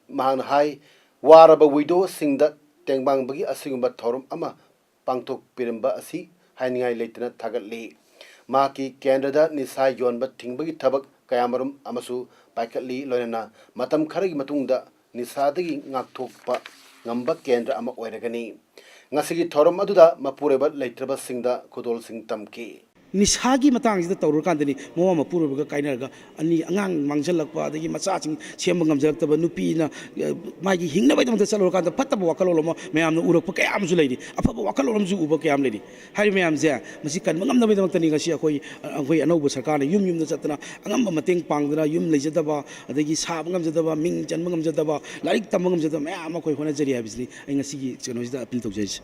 ꯃꯍꯥꯛꯅ ꯍꯥꯏ, ꯋꯥꯔꯕ widowꯁꯤꯡꯗ ꯇꯦꯡꯕꯥꯡꯕꯒꯤ ꯑꯁꯤꯒꯨꯝꯕ ꯊꯧꯔꯝ ꯑꯃ ꯄꯥꯡꯊꯣꯛꯄꯤꯔꯝꯕ ꯑꯁꯤ ꯍꯥꯏꯅꯤꯡꯉꯥꯏ ꯂꯩꯇꯅ ꯊꯥꯒꯠꯂꯤ꯫ ꯃꯍꯥꯛꯀꯤ ꯀꯦꯟꯗ꯭ꯔꯗ ꯅꯤꯁꯥ ꯌꯣꯟꯕ ꯊꯤꯡꯕꯒꯤ ꯊꯕꯛ ꯀꯌꯥꯃꯔꯨꯝ ꯑꯃꯁꯨ ꯄꯥꯏꯈꯠꯂꯤ, ꯂꯣꯏꯅꯅ ꯃꯇꯝ ꯈꯔꯒꯤ ꯃꯇꯨꯡꯗ ꯅꯤꯁꯥꯗꯒꯤ ꯉꯥꯛꯊꯣꯛꯄ ꯉꯝꯕ ꯀꯦꯟꯗ꯭ꯔ ꯑꯃ ꯑꯣꯏꯔꯒꯅꯤ꯫ ꯉꯁꯤꯒꯤ ꯊꯧꯔꯝ ꯑꯗꯨꯗ ꯃꯄꯨꯔꯣꯏꯕ ꯂꯩꯇ꯭ꯔꯕꯁꯤꯡꯗ ꯈꯨꯗꯣꯜꯁꯤꯡ ꯇꯝꯈꯤ꯫ ꯅꯤꯁꯥꯒꯤ ꯃꯇꯥꯡꯁꯤꯗ ꯇꯧꯔꯀꯥꯟꯗꯅꯤ ꯃꯃꯥ ꯃꯄꯨꯔꯣꯏꯕꯒ ꯀꯥꯏꯅꯔꯒ ꯑꯅꯤ, ꯑꯉꯥꯡ ꯃꯥꯡꯁꯤꯜꯂꯛꯄ, ꯑꯗꯒꯤ ꯃꯆꯥꯁꯤꯡ ꯁꯦꯝꯕ ꯉꯝꯖꯔꯛꯇꯕ, ꯅꯨꯄꯤꯅ, ꯑ, ꯃꯥꯒꯤ ꯍꯤꯡꯅꯕꯒꯤꯗꯃꯛꯇ ꯆꯠꯂꯨꯔꯀꯥꯟꯗ ꯐꯠꯇꯕ ꯋꯥꯈꯜꯂꯣꯟ ꯑꯃ ꯃꯌꯥꯝꯅ ꯎꯔꯛꯄ ꯀꯌꯥ ꯑꯃꯁꯨ ꯂꯩꯔꯤ, ꯑꯐꯕ ꯋꯥꯈꯜꯂꯣꯟ ꯑꯃꯁꯨ ꯎꯕ ꯀꯌꯥ ꯑꯃ ꯂꯩꯔꯤ꯫ ꯍꯥꯏꯔꯤꯕ ꯃꯌꯥꯝꯁꯦ ꯃꯁꯤ ꯀꯟꯕ ꯉꯝꯅꯕꯒꯤꯗꯃꯛꯇꯅꯤ ꯉꯁꯤ ꯑꯩꯈꯣꯏ, ꯑꯩꯈꯣꯏ ꯑꯅꯧꯕ ꯁꯔꯀꯥꯔꯅ ꯌꯨꯝ ꯌꯨꯝꯗ ꯆꯠꯇꯅ ꯑꯉꯝꯕ ꯃꯇꯦꯡ ꯄꯥꯡꯗꯅ, ꯌꯨꯝ ꯂꯩꯖꯗꯕ, ꯑꯗꯒꯤ ꯁꯥꯕ ꯉꯝꯖꯗꯕ, ꯃꯤꯡ ꯆꯟꯕ ꯉꯝꯖꯗꯕ, ꯂꯥꯏꯔꯤꯛ ꯇꯝꯕ ꯉꯝꯖꯗꯕ ꯃꯌꯥꯝ ꯑꯃ ꯑꯩꯈꯣꯏ ꯍꯣꯠꯅꯖꯔꯤ ꯍꯥꯏꯕꯁꯤꯅꯤ ꯑꯩ ꯉꯁꯤꯒꯤ ꯀꯩꯅꯣꯁꯤꯗ ꯑꯄꯤꯜ ꯇꯧꯖꯔꯤꯁꯦ꯫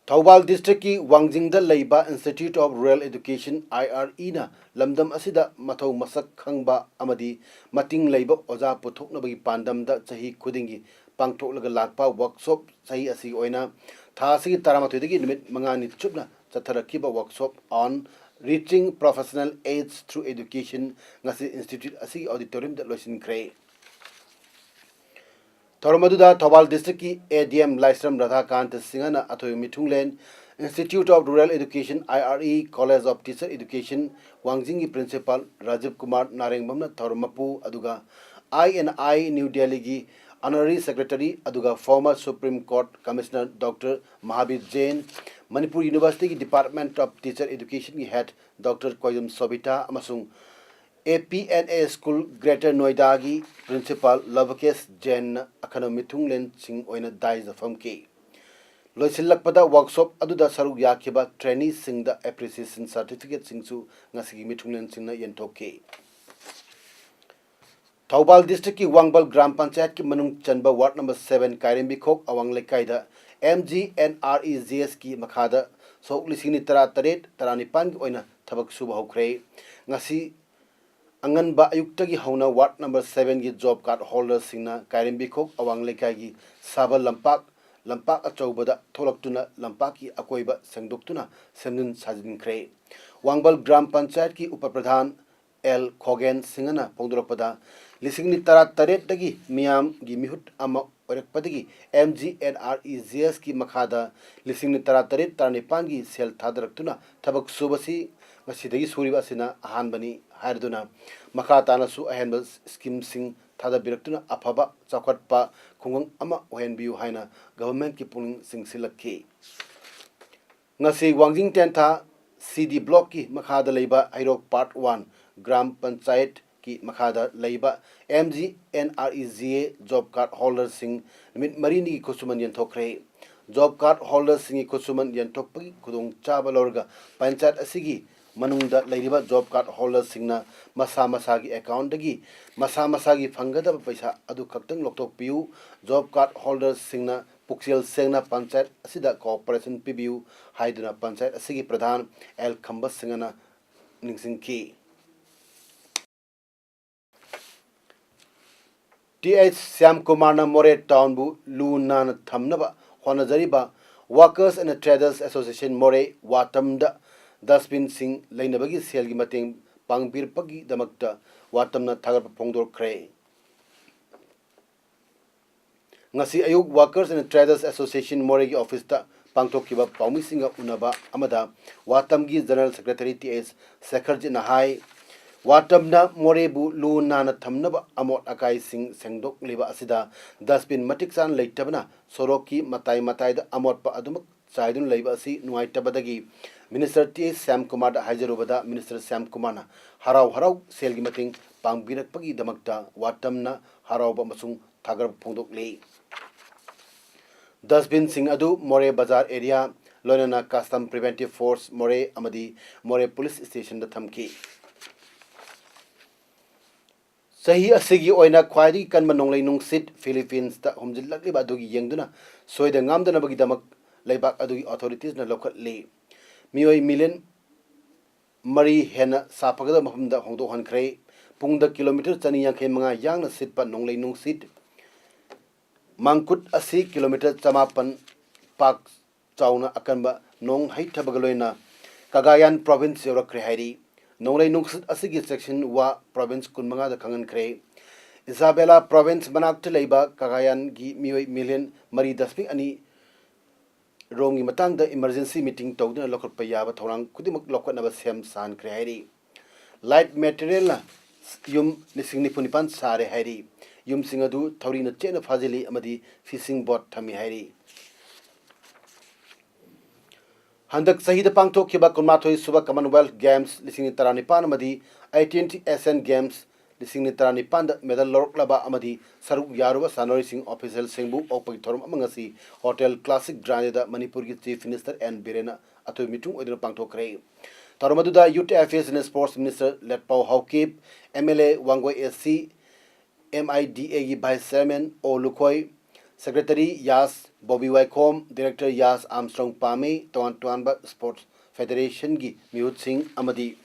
ꯊꯧꯕꯥꯜ districtꯀꯤ ꯋꯥꯡꯖꯤꯡꯗ ꯂꯩꯕ Institute of Rural Education, IREꯅ ꯂꯝꯗꯝ ꯑꯁꯤꯗ ꯃꯊꯧ ꯃꯁꯛ ꯈꯪꯕ ꯑꯃꯗꯤ ꯃꯇꯤꯡ ꯂꯩꯕ ꯑꯣꯖꯥ ꯄꯨꯊꯣꯛꯅꯕꯒꯤ ꯄꯥꯟꯗꯝꯗ ꯆꯍꯤ ꯈꯨꯗꯤꯡꯒꯤ ꯄꯥꯡꯊꯣꯛꯂꯒ ꯂꯥꯛꯄ workshop ꯆꯍꯤ ꯑꯁꯤꯒꯤ ꯑꯣꯏꯅ ꯊꯥ ꯑꯁꯤꯒꯤ ꯇꯔꯥꯃꯥꯊꯣꯏꯗꯒꯤ ꯅꯨꯃꯤꯠ ꯃꯉꯥꯅꯤ ꯆꯨꯞꯅ ꯆꯠꯊꯔꯛꯈꯤꯕ workshop on Reaching Professional Age Through Education ꯉꯁꯤ institute ꯑꯁꯤꯒꯤ auditoriumꯗ ꯂꯣꯏꯁꯤꯟꯈ꯭ꯔꯦ꯫ ꯊꯧꯔꯝ ꯑꯗꯨꯗ ꯊꯧꯕꯥꯜ districtꯀꯤ ADM ꯂꯥꯏꯁ꯭ꯔꯝ ꯔꯥꯙꯥꯀꯥꯟꯇ ꯁꯤꯡꯍꯅ ꯑꯊꯣꯏꯕ ꯃꯤꯊꯨꯡꯂꯦꯟ, Institute of Rural Education, I R E, College of Teacher Education, ꯋꯥꯡꯖꯤꯡꯒꯤ Principal Rajiv Kumar ꯅꯥꯔꯦꯡꯕꯝꯅ ꯊꯧꯔꯝ ꯃꯄꯨ, ꯑꯗꯨꯒ I and I New Delhiꯒꯤ Honorary Secretary ꯑꯗꯨꯒ former Supreme Court Commissioner Doctor Mahavir Jain, Manipur Universityꯒꯤ Department of Teacher Educationꯒꯤ Head Doctor ꯀꯣꯏꯖꯝ ꯁꯣꯕꯤꯇꯥ ꯑꯃꯁꯨꯡ A P N A School Greater Noidagi Principal ꯂꯚꯀꯦꯁ ꯖꯦꯟꯅ ꯑꯈꯟꯅꯕ ꯃꯤꯊꯨꯡꯂꯦꯟꯁꯤꯡ ꯑꯣꯏꯅ dais ꯐꯝꯈꯤ꯫ ꯂꯣꯏꯁꯤꯜꯂꯛꯄꯗ workshop ꯑꯗꯨꯗ ꯁꯔꯨꯛ ꯌꯥꯈꯤꯕ traineeꯁꯤꯡꯗ appreciation certificateꯁꯤꯡꯁꯨ ꯉꯁꯤꯒꯤ ꯃꯤꯊꯨꯡꯂꯦꯟꯁꯤꯡꯅ ꯌꯦꯟꯊꯣꯛꯈꯤ꯫ ꯊꯧꯕꯥꯜ Districtꯀꯤ ꯋꯥꯡꯕꯜ ꯒ꯭ꯔꯥꯝ ꯄꯟꯆꯥꯌꯠꯀꯤ ꯃꯅꯨꯡ ꯆꯟꯕ ward number seven ꯀꯥꯏꯔꯦꯝꯕꯤꯈꯣꯛ ꯑꯋꯥꯡ ꯂꯩꯀꯥꯏꯗ M G N R E G Sꯀꯤ ꯃꯈꯥꯗ ꯁꯣꯛ ꯂꯤꯁꯤꯡ ꯇꯔꯥ ꯇꯔꯦꯠ ꯇꯔꯥ ꯅꯤꯄꯥꯟꯒꯤ ꯑꯣꯏꯅ ꯊꯕꯛ ꯁꯨꯕ ꯍꯧꯈ꯭ꯔꯦ꯫ ꯉꯁꯤ ꯑꯉꯟꯕ ꯑꯌꯨꯛꯇꯒꯤ ꯍꯧꯅ ward number sevenꯒꯤ job card holderꯁꯤꯡꯅ ꯀꯥꯏꯔꯦꯝꯕꯤꯈꯣꯛ ꯑꯋꯥꯡ ꯂꯩꯀꯥꯏꯒꯤ ꯁꯥꯕ ꯂꯝꯄꯥꯛ, ꯂꯝꯄꯥꯛ ꯑꯆꯧꯕꯗ ꯊꯣꯛꯂꯛꯇꯨꯅ ꯂꯝꯄꯥꯛꯀꯤ ꯑꯀꯣꯏꯕ ꯁꯦꯡꯗꯣꯛꯇꯨꯅ ꯁꯦꯝꯖꯤꯟ ꯁꯥꯖꯤꯟꯈ꯭ꯔꯦ꯫ ꯋꯥꯡꯕꯜ ꯒ꯭ꯔꯥꯝ ꯄꯟꯆꯥꯌꯠꯀꯤ ꯎꯄ ꯄ꯭ꯔꯙꯥꯟ ꯑꯦꯜ ꯈꯣꯒꯦꯟ ꯁꯤꯡꯍꯅ ꯐꯣꯡꯗꯣꯔꯛꯄꯗ, ꯂꯤꯁꯤꯡ ꯇꯔꯥ ꯇꯔꯦꯠꯇꯒꯤ ꯃꯤꯌꯥꯝꯒꯤ ꯃꯤꯍꯨꯠ ꯑꯃ ꯑꯣꯏꯔꯛꯄꯗꯒꯤ M G N R E G Sꯀꯤ ꯃꯈꯥꯗ ꯂꯤꯁꯤꯡ ꯇꯔꯥ ꯇꯔꯦꯠ ꯇꯔꯥ ꯅꯤꯄꯥꯟꯒꯤ ꯁꯦꯜ ꯊꯥꯗꯔꯛꯇꯨꯅ ꯊꯕꯛ ꯁꯨꯕꯁꯤ ꯉꯁꯤꯗꯒꯤ ꯁꯨꯔꯤꯕ ꯑꯁꯤꯅ ꯑꯍꯥꯟꯕꯅꯤ ꯍꯥꯏꯔꯗꯨꯅ, ꯃꯈꯥ ꯇꯥꯅꯁꯨ ꯑꯍꯦꯟꯕ schemeꯁꯤꯡ ꯊꯥꯗꯕꯤꯔꯛꯇꯨꯅ ꯑꯐꯕ ꯆꯥꯎꯈꯠꯄ ꯈꯨꯡꯒꯪ ꯑꯃ ꯑꯣꯏꯍꯟꯕꯤꯌꯨ ꯍꯥꯏꯅ governmentꯀꯤ ꯄꯨꯛꯅꯤꯡ ꯆꯤꯡꯁꯤꯜꯂꯛꯈꯤ꯫ ꯉꯁꯤ ꯋꯥꯡꯖꯤꯡ ꯇꯦꯟꯊꯥ C D Blockꯀꯤ ꯃꯈꯥꯗ ꯂꯩꯕ ꯍꯩꯔꯣꯛ Part One ꯒ꯭ꯔꯥꯝ ꯄꯟꯆꯥꯌꯠꯀꯤ ꯃꯈꯥꯗ ꯂꯩꯕ M G N R E G A job card holderꯁꯤꯡ ꯅꯨꯃꯤꯠ ꯃꯔꯤꯅꯤꯒꯤ ꯈꯨꯠꯁꯨꯃꯟ ꯌꯦꯟꯊꯣꯛꯈ꯭ꯔꯦ꯫ Job card holderꯁꯤꯡꯒꯤ ꯈꯨꯠꯁꯨꯃꯟ ꯌꯦꯟꯊꯣꯛꯄꯒꯤ ꯈꯨꯗꯣꯡꯆꯥꯕ ꯂꯧꯔꯒ ꯄꯟꯆꯥꯌꯠ ꯑꯁꯤꯒꯤ ꯃꯅꯨꯡꯗ ꯂꯩꯔꯤꯕ job card holderꯁꯤꯡꯅ ꯃꯁꯥ ꯃꯁꯥꯒꯤ accountꯗꯒꯤ ꯃꯁꯥ ꯃꯁꯥꯒꯤ ꯐꯪꯒꯗꯕ ꯄꯩꯁꯥ ꯑꯗꯨ ꯈꯛꯇꯪ ꯂꯧꯊꯣꯛꯄꯤꯌꯨ꯫ Job card holderꯁꯤꯡꯅ ꯄꯨꯛꯆꯦꯜ ꯁꯦꯡꯅ ꯄꯟꯆꯥꯌꯠ ꯑꯁꯤꯗ cooperation ꯄꯤꯕꯤꯌꯨ ꯍꯥꯏꯗꯨꯅ ꯄꯟꯆꯥꯌꯠ ꯑꯁꯤꯒꯤ ꯄ꯭ꯔꯙꯥꯟ ꯑꯦꯜ ꯈꯝꯕ ꯁꯤꯡꯍꯅ ꯅꯤꯡꯁꯤꯡꯈꯤ꯫ T H ꯁ꯭ꯌꯥꯝꯀꯨꯃꯥꯔꯅ ꯃꯣꯔꯦ townꯕꯨ ꯂꯨ ꯅꯥꯟꯅ ꯊꯝꯅꯕ ꯍꯣꯠꯅꯖꯔꯤꯕ Workers and Traders Association ꯃꯣꯔꯦ ꯋꯥꯇꯝꯗ dustbinꯁꯤꯡ ꯂꯩꯅꯕꯒꯤ ꯁꯦꯜꯒꯤ ꯃꯇꯦꯡ ꯄꯥꯡꯕꯤꯔꯛꯄꯒꯤꯗꯃꯛꯇ ꯋꯥꯇꯝꯅ ꯊꯥꯒꯠꯄ ꯐꯣꯡꯗꯣꯛꯈ꯭ꯔꯦ꯫ ꯉꯁꯤ ꯑꯌꯨꯛ Workers and Traders Association ꯃꯣꯔꯦꯒꯤ ꯑꯣꯐꯤꯁꯇ ꯄꯥꯡꯊꯣꯛꯈꯤꯕ ꯄꯥꯎꯃꯤꯁꯤꯡꯒ ꯎꯅꯕ ꯑꯃꯗ ꯋꯥꯇꯝꯒꯤ General Secretary ꯇꯤ ꯑꯦꯁ ꯁꯦꯈꯔꯖꯤꯠꯅ ꯍꯥꯏ, ꯋꯥꯇꯝꯅ ꯃꯣꯔꯦꯕꯨ ꯂꯨ ꯅꯥꯟꯅ ꯊꯝꯅꯕ ꯑꯃꯣꯠ ꯑꯀꯥꯏꯁꯤꯡ ꯁꯦꯡꯗꯣꯛꯂꯤꯕ ꯑꯁꯤꯗ dustbin ꯃꯇꯤꯛ ꯆꯥꯅ ꯂꯩꯇꯕꯅ ꯁꯣꯔꯣꯛꯀꯤ ꯃꯇꯥꯏ ꯃꯇꯥꯏꯗ ꯑꯃꯣꯠꯄ ꯑꯗꯨꯃꯛ ꯆꯥꯏꯗꯨꯅ ꯂꯩꯕ ꯑꯁꯤ ꯅꯨꯡꯉꯥꯏꯇꯕꯗꯒꯤ Minister ꯇꯤ ꯑꯦꯁ ꯁ꯭ꯌꯥꯝꯀꯨꯃꯥꯔꯗ ꯍꯥꯏꯖꯔꯨꯕꯗ Minister ꯁ꯭ꯌꯥꯝꯀꯨꯃꯥꯔꯅ ꯍꯔꯥꯎ ꯍꯔꯥꯎ ꯁꯦꯜꯒꯤ ꯃꯇꯦꯡ ꯄꯥꯡꯕꯤꯔꯛꯄꯒꯤꯗꯃꯛꯇ ꯋꯥꯇꯝꯅ ꯍꯔꯥꯎꯕ ꯑꯃꯁꯨꯡ ꯊꯥꯒꯠꯄ ꯐꯣꯡꯗꯣꯛꯂꯤ꯫ Dustbinꯁꯤꯡ ꯑꯗꯨ ꯃꯣꯔꯦ ꯕꯖꯥꯔ area, ꯂꯣꯏꯅꯅ Custom Preventive Force ꯃꯣꯔꯦ ꯑꯃꯗꯤ ꯃꯣꯔꯦ Police Stationꯗ ꯊꯝꯈꯤ꯫ ꯆꯍꯤ ꯑꯁꯤꯒꯤ ꯑꯣꯏꯅ ꯈ꯭ꯋꯥꯏꯗꯒꯤ ꯀꯟꯕ ꯅꯣꯡꯂꯩ ꯅꯨꯡꯁꯤꯠ Philippines ꯇ ꯍꯨꯝꯖꯤꯜꯂꯛꯂꯤꯕ ꯑꯗꯨꯒꯤ ꯌꯦꯡꯗꯨꯅ ꯁꯣꯏꯗ ꯉꯥꯝꯗꯅꯕꯒꯤꯗꯃꯛ ꯂꯩꯕꯥꯛ ꯑꯗꯨꯒꯤ authorities ꯅ ꯂꯧꯈꯠꯂꯤ꯫ ꯃꯤꯑꯣꯏ million ꯃꯔꯤ ꯍꯦꯟꯅ ꯁꯥꯐꯒꯗꯕ ꯃꯐꯝꯗ ꯍꯣꯡꯗꯣꯛꯍꯟꯈ꯭ꯔꯦ꯫ ꯄꯨꯡꯗ kilometre ꯆꯅꯤ ꯌꯥꯡꯈꯩ ꯃꯉꯥ ꯌꯥꯡꯅ ꯁꯤꯠꯄ ꯅꯣꯡꯂꯩ ꯅꯨꯡꯁꯤꯠ ꯃꯥꯡꯀꯨꯠ ꯑꯁꯤ kilometre ꯆꯃꯥꯄꯟ ꯄꯥꯛ ꯆꯥꯎꯅ ꯑꯀꯟꯕ ꯅꯣꯡ ꯍꯩꯊꯕꯒ ꯂꯣꯏꯅ Cagayan Province ꯌꯧꯔꯛꯈ꯭ꯔꯦ ꯍꯥꯏꯔꯤ꯫ ꯅꯣꯡꯂꯩ ꯅꯨꯡꯁꯤꯠ ꯑꯁꯤꯒꯤ section ꯋꯥ province ꯀꯨꯟꯃꯉꯥꯗ ꯈꯪꯍꯟꯈ꯭ꯔꯦ꯫ Isabela Province ꯃꯅꯥꯛꯇ ꯂꯩꯕ Cagayanꯒꯤ ꯃꯤꯑꯣꯏ million ꯃꯔꯤ ꯗꯁꯃꯤꯛ ꯑꯅꯤ ꯔꯣꯝꯒꯤ ꯃꯇꯥꯡꯗ emergency meeting ꯇꯧꯗꯨꯅ ꯂꯧꯈꯠꯄ ꯌꯥꯕ ꯊꯧꯔꯥꯡ ꯈꯨꯗꯤꯡꯃꯛ ꯂꯧꯈꯠꯅꯕ ꯁꯦꯝ ꯁꯥꯍꯟꯈ꯭ꯔꯦ ꯍꯥꯏꯔꯤ꯫ Light materialꯅ ꯌꯨꯝ ꯂꯤꯁꯤꯡ ꯅꯤꯐꯨ ꯅꯤꯄꯥꯟ ꯁꯥꯔꯦ ꯍꯥꯏꯔꯤ꯫ ꯌꯨꯝꯁꯤꯡ ꯑꯗꯨ ꯊꯧꯔꯤꯅ ꯆꯦꯠꯅ ꯐꯥꯖꯤꯜꯂꯤ ꯑꯃꯗꯤ fishing boat ꯊꯝꯃꯤ ꯍꯥꯏꯔꯤ꯫ ꯍꯟꯗꯛ ꯆꯍꯤꯗ ꯄꯥꯡꯊꯣꯛꯈꯤꯕ ꯀꯨꯟꯃꯥꯊꯣꯏ ꯁꯨꯕ Commonwealth Games ꯂꯤꯁꯤꯡ ꯇꯔꯥꯅꯤꯄꯥꯟ ꯑꯃꯗꯤ eighteenth Asian Games ꯂꯤꯁꯤꯡ ꯇꯔꯥꯅꯤꯄꯥꯟꯗ medal ꯂꯧꯔꯛꯂꯕ ꯑꯃꯗꯤ ꯁꯔꯨꯛ ꯌꯥꯔꯨꯕ ꯁꯥꯟꯅꯔꯣꯏꯁꯤꯡ officialꯁꯤꯡꯕꯨ ꯑꯣꯛꯄꯒꯤ ꯊꯧꯔꯝ ꯑꯃ ꯉꯁꯤ Hotel Classic Grandꯗ ꯃꯅꯤꯄꯨꯔꯒꯤ Chief Minister ꯑꯦꯟ ꯕꯤꯔꯦꯟꯅ ꯑꯊꯣꯏꯕ ꯃꯤꯊꯨꯡ ꯑꯣꯏꯗꯨꯅ ꯄꯥꯡꯊꯣꯛꯈ꯭ꯔꯦ꯫ ꯊꯧꯔꯝ ꯑꯗꯨꯗ Youth Affairs and Sports Minister ꯂꯦꯠꯄꯥꯎ Haokip, MLA Wangoi AC, MIDAꯒꯤ Vice Chairman ꯑꯣ ꯂꯨꯈꯣꯏ, Secretary ꯌꯥꯁ ꯕꯣꯕꯤ ꯋꯥꯏꯈꯣꯝ, Director ꯌꯥꯁ ꯑꯥꯝꯁꯇ꯭ꯔꯣꯡ ꯄꯥꯝꯃꯤ, ꯇꯣꯉꯥꯟ ꯇꯣꯉꯥꯟꯕ sports federationꯒꯤ ꯃꯤꯍꯨꯠꯁꯤꯡ ꯑꯃꯗꯤ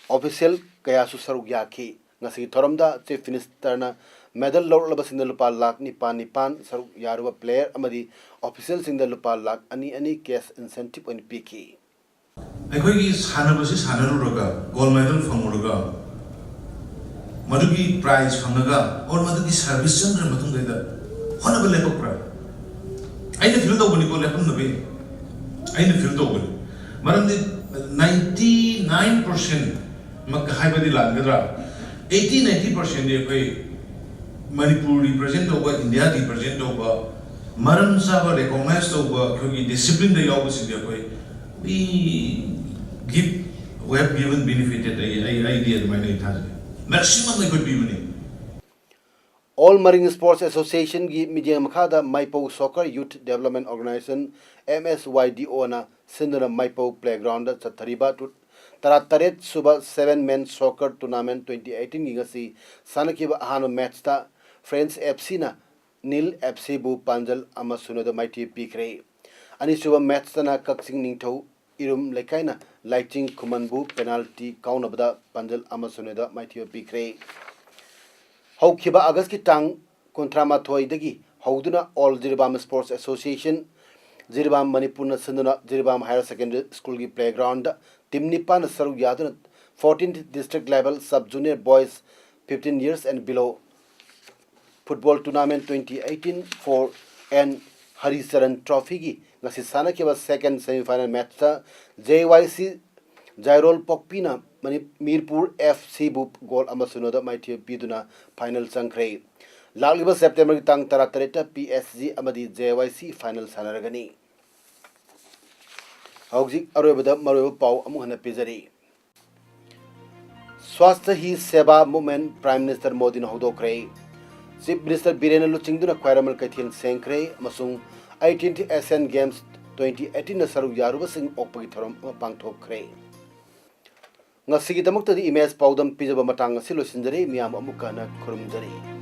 official ꯀꯌꯥꯁꯨ ꯁꯔꯨꯛ ꯌꯥꯈꯤ꯫ ꯉꯁꯤꯒꯤ ꯊꯧꯔꯝꯗ Chief Ministerꯅ medal ꯂꯧꯔꯛꯂꯕꯁꯤꯡꯗ ꯂꯨꯄꯥ ꯂꯥꯈ ꯅꯤꯄꯥꯟ ꯅꯤꯄꯥꯟ, ꯁꯔꯨꯛ ꯌꯥꯔꯨꯕ player ꯑꯃꯗꯤ officialꯁꯤꯡꯗ ꯂꯨꯄꯥ ꯂꯥꯈ ꯑꯅꯤ ꯑꯅꯤ cash incentive ꯑꯣꯏꯅ ꯄꯤꯈꯤ꯫ ꯑꯩꯈꯣꯏꯒꯤ ꯁꯥꯟꯅꯕꯁꯤ ꯁꯥꯟꯅꯔꯨꯔꯒ gold medal ꯐꯪꯉꯨꯔꯒ ꯃꯗꯨꯒꯤ prize ꯐꯪꯉꯒ or ꯃꯗꯨꯒꯤ service ꯆꯪꯈ꯭ꯔ ꯃꯇꯨꯡꯗꯩꯗ ꯐꯅꯕ ꯂꯦꯞꯄꯛꯄ꯭ꯔꯥ? ꯑꯩꯅ ꯐꯤꯜ ꯇꯧꯕꯅꯤꯀꯣ, ꯂꯦꯞꯄꯝꯗꯕꯩ꯫ ꯑꯩꯅ ꯐꯤꯜ ꯇꯧꯕꯅꯤ꯫ ꯃꯔꯝꯗꯤ ninety nine percent ꯃꯛ ꯍꯥꯏꯕꯗꯤ ꯂꯥꯟꯒꯗ꯭ꯔꯥ? Eighty ninety percent ꯗꯤ ꯑꯩꯈꯣꯏ ꯃꯅꯤꯄꯨꯔ ꯔꯤꯄ꯭ꯔꯖꯦꯟ ꯇꯧꯕ, ꯏꯟꯗꯤꯌꯥ ꯔꯤꯄ꯭ꯔꯖꯦꯟ ꯇꯧꯕ, ꯃꯔꯝ ꯆꯥꯕ ꯔꯦꯀꯣꯛꯅꯥꯏꯁ ꯇꯧꯕ ꯑꯩꯈꯣꯏꯒꯤ ꯗꯤꯁꯤꯄ꯭ꯂꯤꯟꯗ ꯌꯥꯎꯕꯁꯤꯡꯁꯦ ꯑꯩꯈꯣꯏ we give, we have given benefited. ꯑꯩ ꯑꯩ ꯑꯩꯗꯤ ꯑꯗꯨꯃꯥꯏꯅ ꯑꯩ ꯊꯥꯖꯩ꯫ ꯃꯦꯛꯁꯤꯃꯝ ꯑꯩꯈꯣꯏ ꯄꯤꯕꯅꯤ꯫ All Marine Sports Association ꯒꯤ ꯃꯤꯠꯌꯦꯡ ꯃꯈꯥꯗ ꯃꯩꯄꯧ Soccer Youth Development Organization, M S Y D O ꯅ ꯁꯤꯟꯗꯨꯅ ꯃꯩꯄꯧ ꯄ꯭ꯂꯦꯒ꯭ꯔꯥꯎꯟꯗ ꯆꯠꯊꯔꯤꯕ ꯇꯔꯥꯇꯔꯦꯠ ꯁꯨꯕ Seven Men Soccer Tournament twenty eighteen ꯒꯤ ꯉꯁꯤ ꯁꯥꯟꯅꯈꯤꯕ ꯑꯍꯥꯟꯕ ꯃꯦꯠꯁꯇ Friends F C ꯅ Nil F C ꯕꯨ ꯄꯥꯟꯖꯜ ꯑꯃ ꯁꯨꯅꯗ ꯃꯥꯏꯊꯤꯕ ꯄꯤꯈ꯭ꯔꯦ꯫ ꯑꯅꯤꯁꯨꯕ ꯃꯦꯠꯁꯇꯅ ꯀꯛꯆꯤꯡ ꯅꯤꯡꯊꯧ ꯏꯔꯨꯝ ꯂꯩꯀꯥꯏꯅ ꯂꯥꯏꯆꯤꯡ ꯈꯨꯃꯟꯕꯨ ꯄꯦꯅꯥꯜꯇꯤ ꯀꯥꯎꯅꯕꯗ ꯄꯥꯟꯖꯜ ꯑꯃ ꯁꯨꯅꯗ ꯃꯥꯏꯊꯤꯕ ꯄꯤꯈ꯭ꯔꯦ꯫ ꯍꯧꯈꯤꯕ ꯑꯥꯒꯁꯀꯤ ꯇꯥꯡ ꯀꯨꯟꯊ꯭ꯔꯥꯃꯥꯊꯣꯏꯗꯒꯤ ꯍꯧꯗꯨꯅ All Jiribam Sports Association, Jiribam ꯃꯅꯤꯄꯨꯔꯅ ꯁꯤꯟꯗꯨꯅ ꯖꯤꯔꯤꯕꯥꯝ Higher Secondary School ꯒꯤ playground ꯗ team ꯅꯤꯄꯥꯟꯅ ꯁꯔꯨꯛ ꯌꯥꯗꯨꯅ fourteenth District Level Sub Junior Boys fifteen years and below Football Tournament twenty eighteen for N Haricharan Trophy ꯒꯤ ꯉꯁꯤ ꯁꯥꯟꯅꯈꯤꯕ second semi final match ꯇ J Y C ꯖꯥꯏꯔꯣꯜ ꯄꯣꯛꯄꯤꯅ ꯃꯅꯤ-, ꯃꯤꯔꯄꯨꯔ F C ꯕꯨ ꯒꯣꯜ ꯑꯃ ꯁꯨꯅꯗ ꯃꯥꯏꯊꯤꯕ ꯄꯤꯗꯨꯅ final ꯆꯪꯈ꯭ꯔꯦ꯫ ꯂꯥꯛꯂꯤꯕ September ꯒꯤ ꯇꯥꯡ ꯇꯔꯥꯇꯔꯦꯠꯇ P S G ꯑꯃꯗꯤ J Y C final ꯁꯥꯟꯅꯔꯒꯅꯤ꯫ ꯍꯧꯖꯤꯛ ꯑꯔꯣꯏꯕꯗ ꯃꯔꯨꯑꯣꯏꯕ ꯄꯥꯎ ꯑꯃꯨꯛ ꯍꯟꯅ ꯄꯤꯖꯔꯤ꯫ Swasthya Hi Seva Movement Prime Minister ꯃꯣꯗꯤꯅ ꯍꯧꯗꯣꯛꯈ꯭ꯔꯦ꯫ Chief Minister ꯕꯤꯔꯦꯟꯅ ꯂꯨꯆꯤꯡꯗꯨꯅ ꯈ꯭ꯋꯥꯏꯔꯝꯕꯟ ꯀꯩꯊꯦꯜ ꯁꯦꯡꯈ꯭ꯔꯦ ꯑꯃꯁꯨꯡ eighteenth Asian Games twenty eighteen ꯗ ꯁꯔꯨꯛ ꯌꯥꯔꯨꯕꯁꯤꯡ ꯑꯣꯛꯄꯒꯤ ꯊꯧꯔꯝ ꯑꯃ ꯄꯥꯡꯊꯣꯛꯈ꯭ꯔꯦ꯫ ꯉꯁꯤꯒꯤꯗꯃꯛꯇꯗꯤ ꯏꯃꯦꯖ ꯄꯥꯎꯗꯝ ꯄꯤꯖꯕ ꯃꯇꯥꯡ ꯑꯁꯤ ꯂꯣꯏꯁꯤꯟꯖꯔꯦ꯫ ꯃꯤꯌꯥꯝ ꯑꯃꯨꯛꯀ ꯍꯟꯅ ꯈꯨꯔꯨꯝꯖꯔꯤ꯫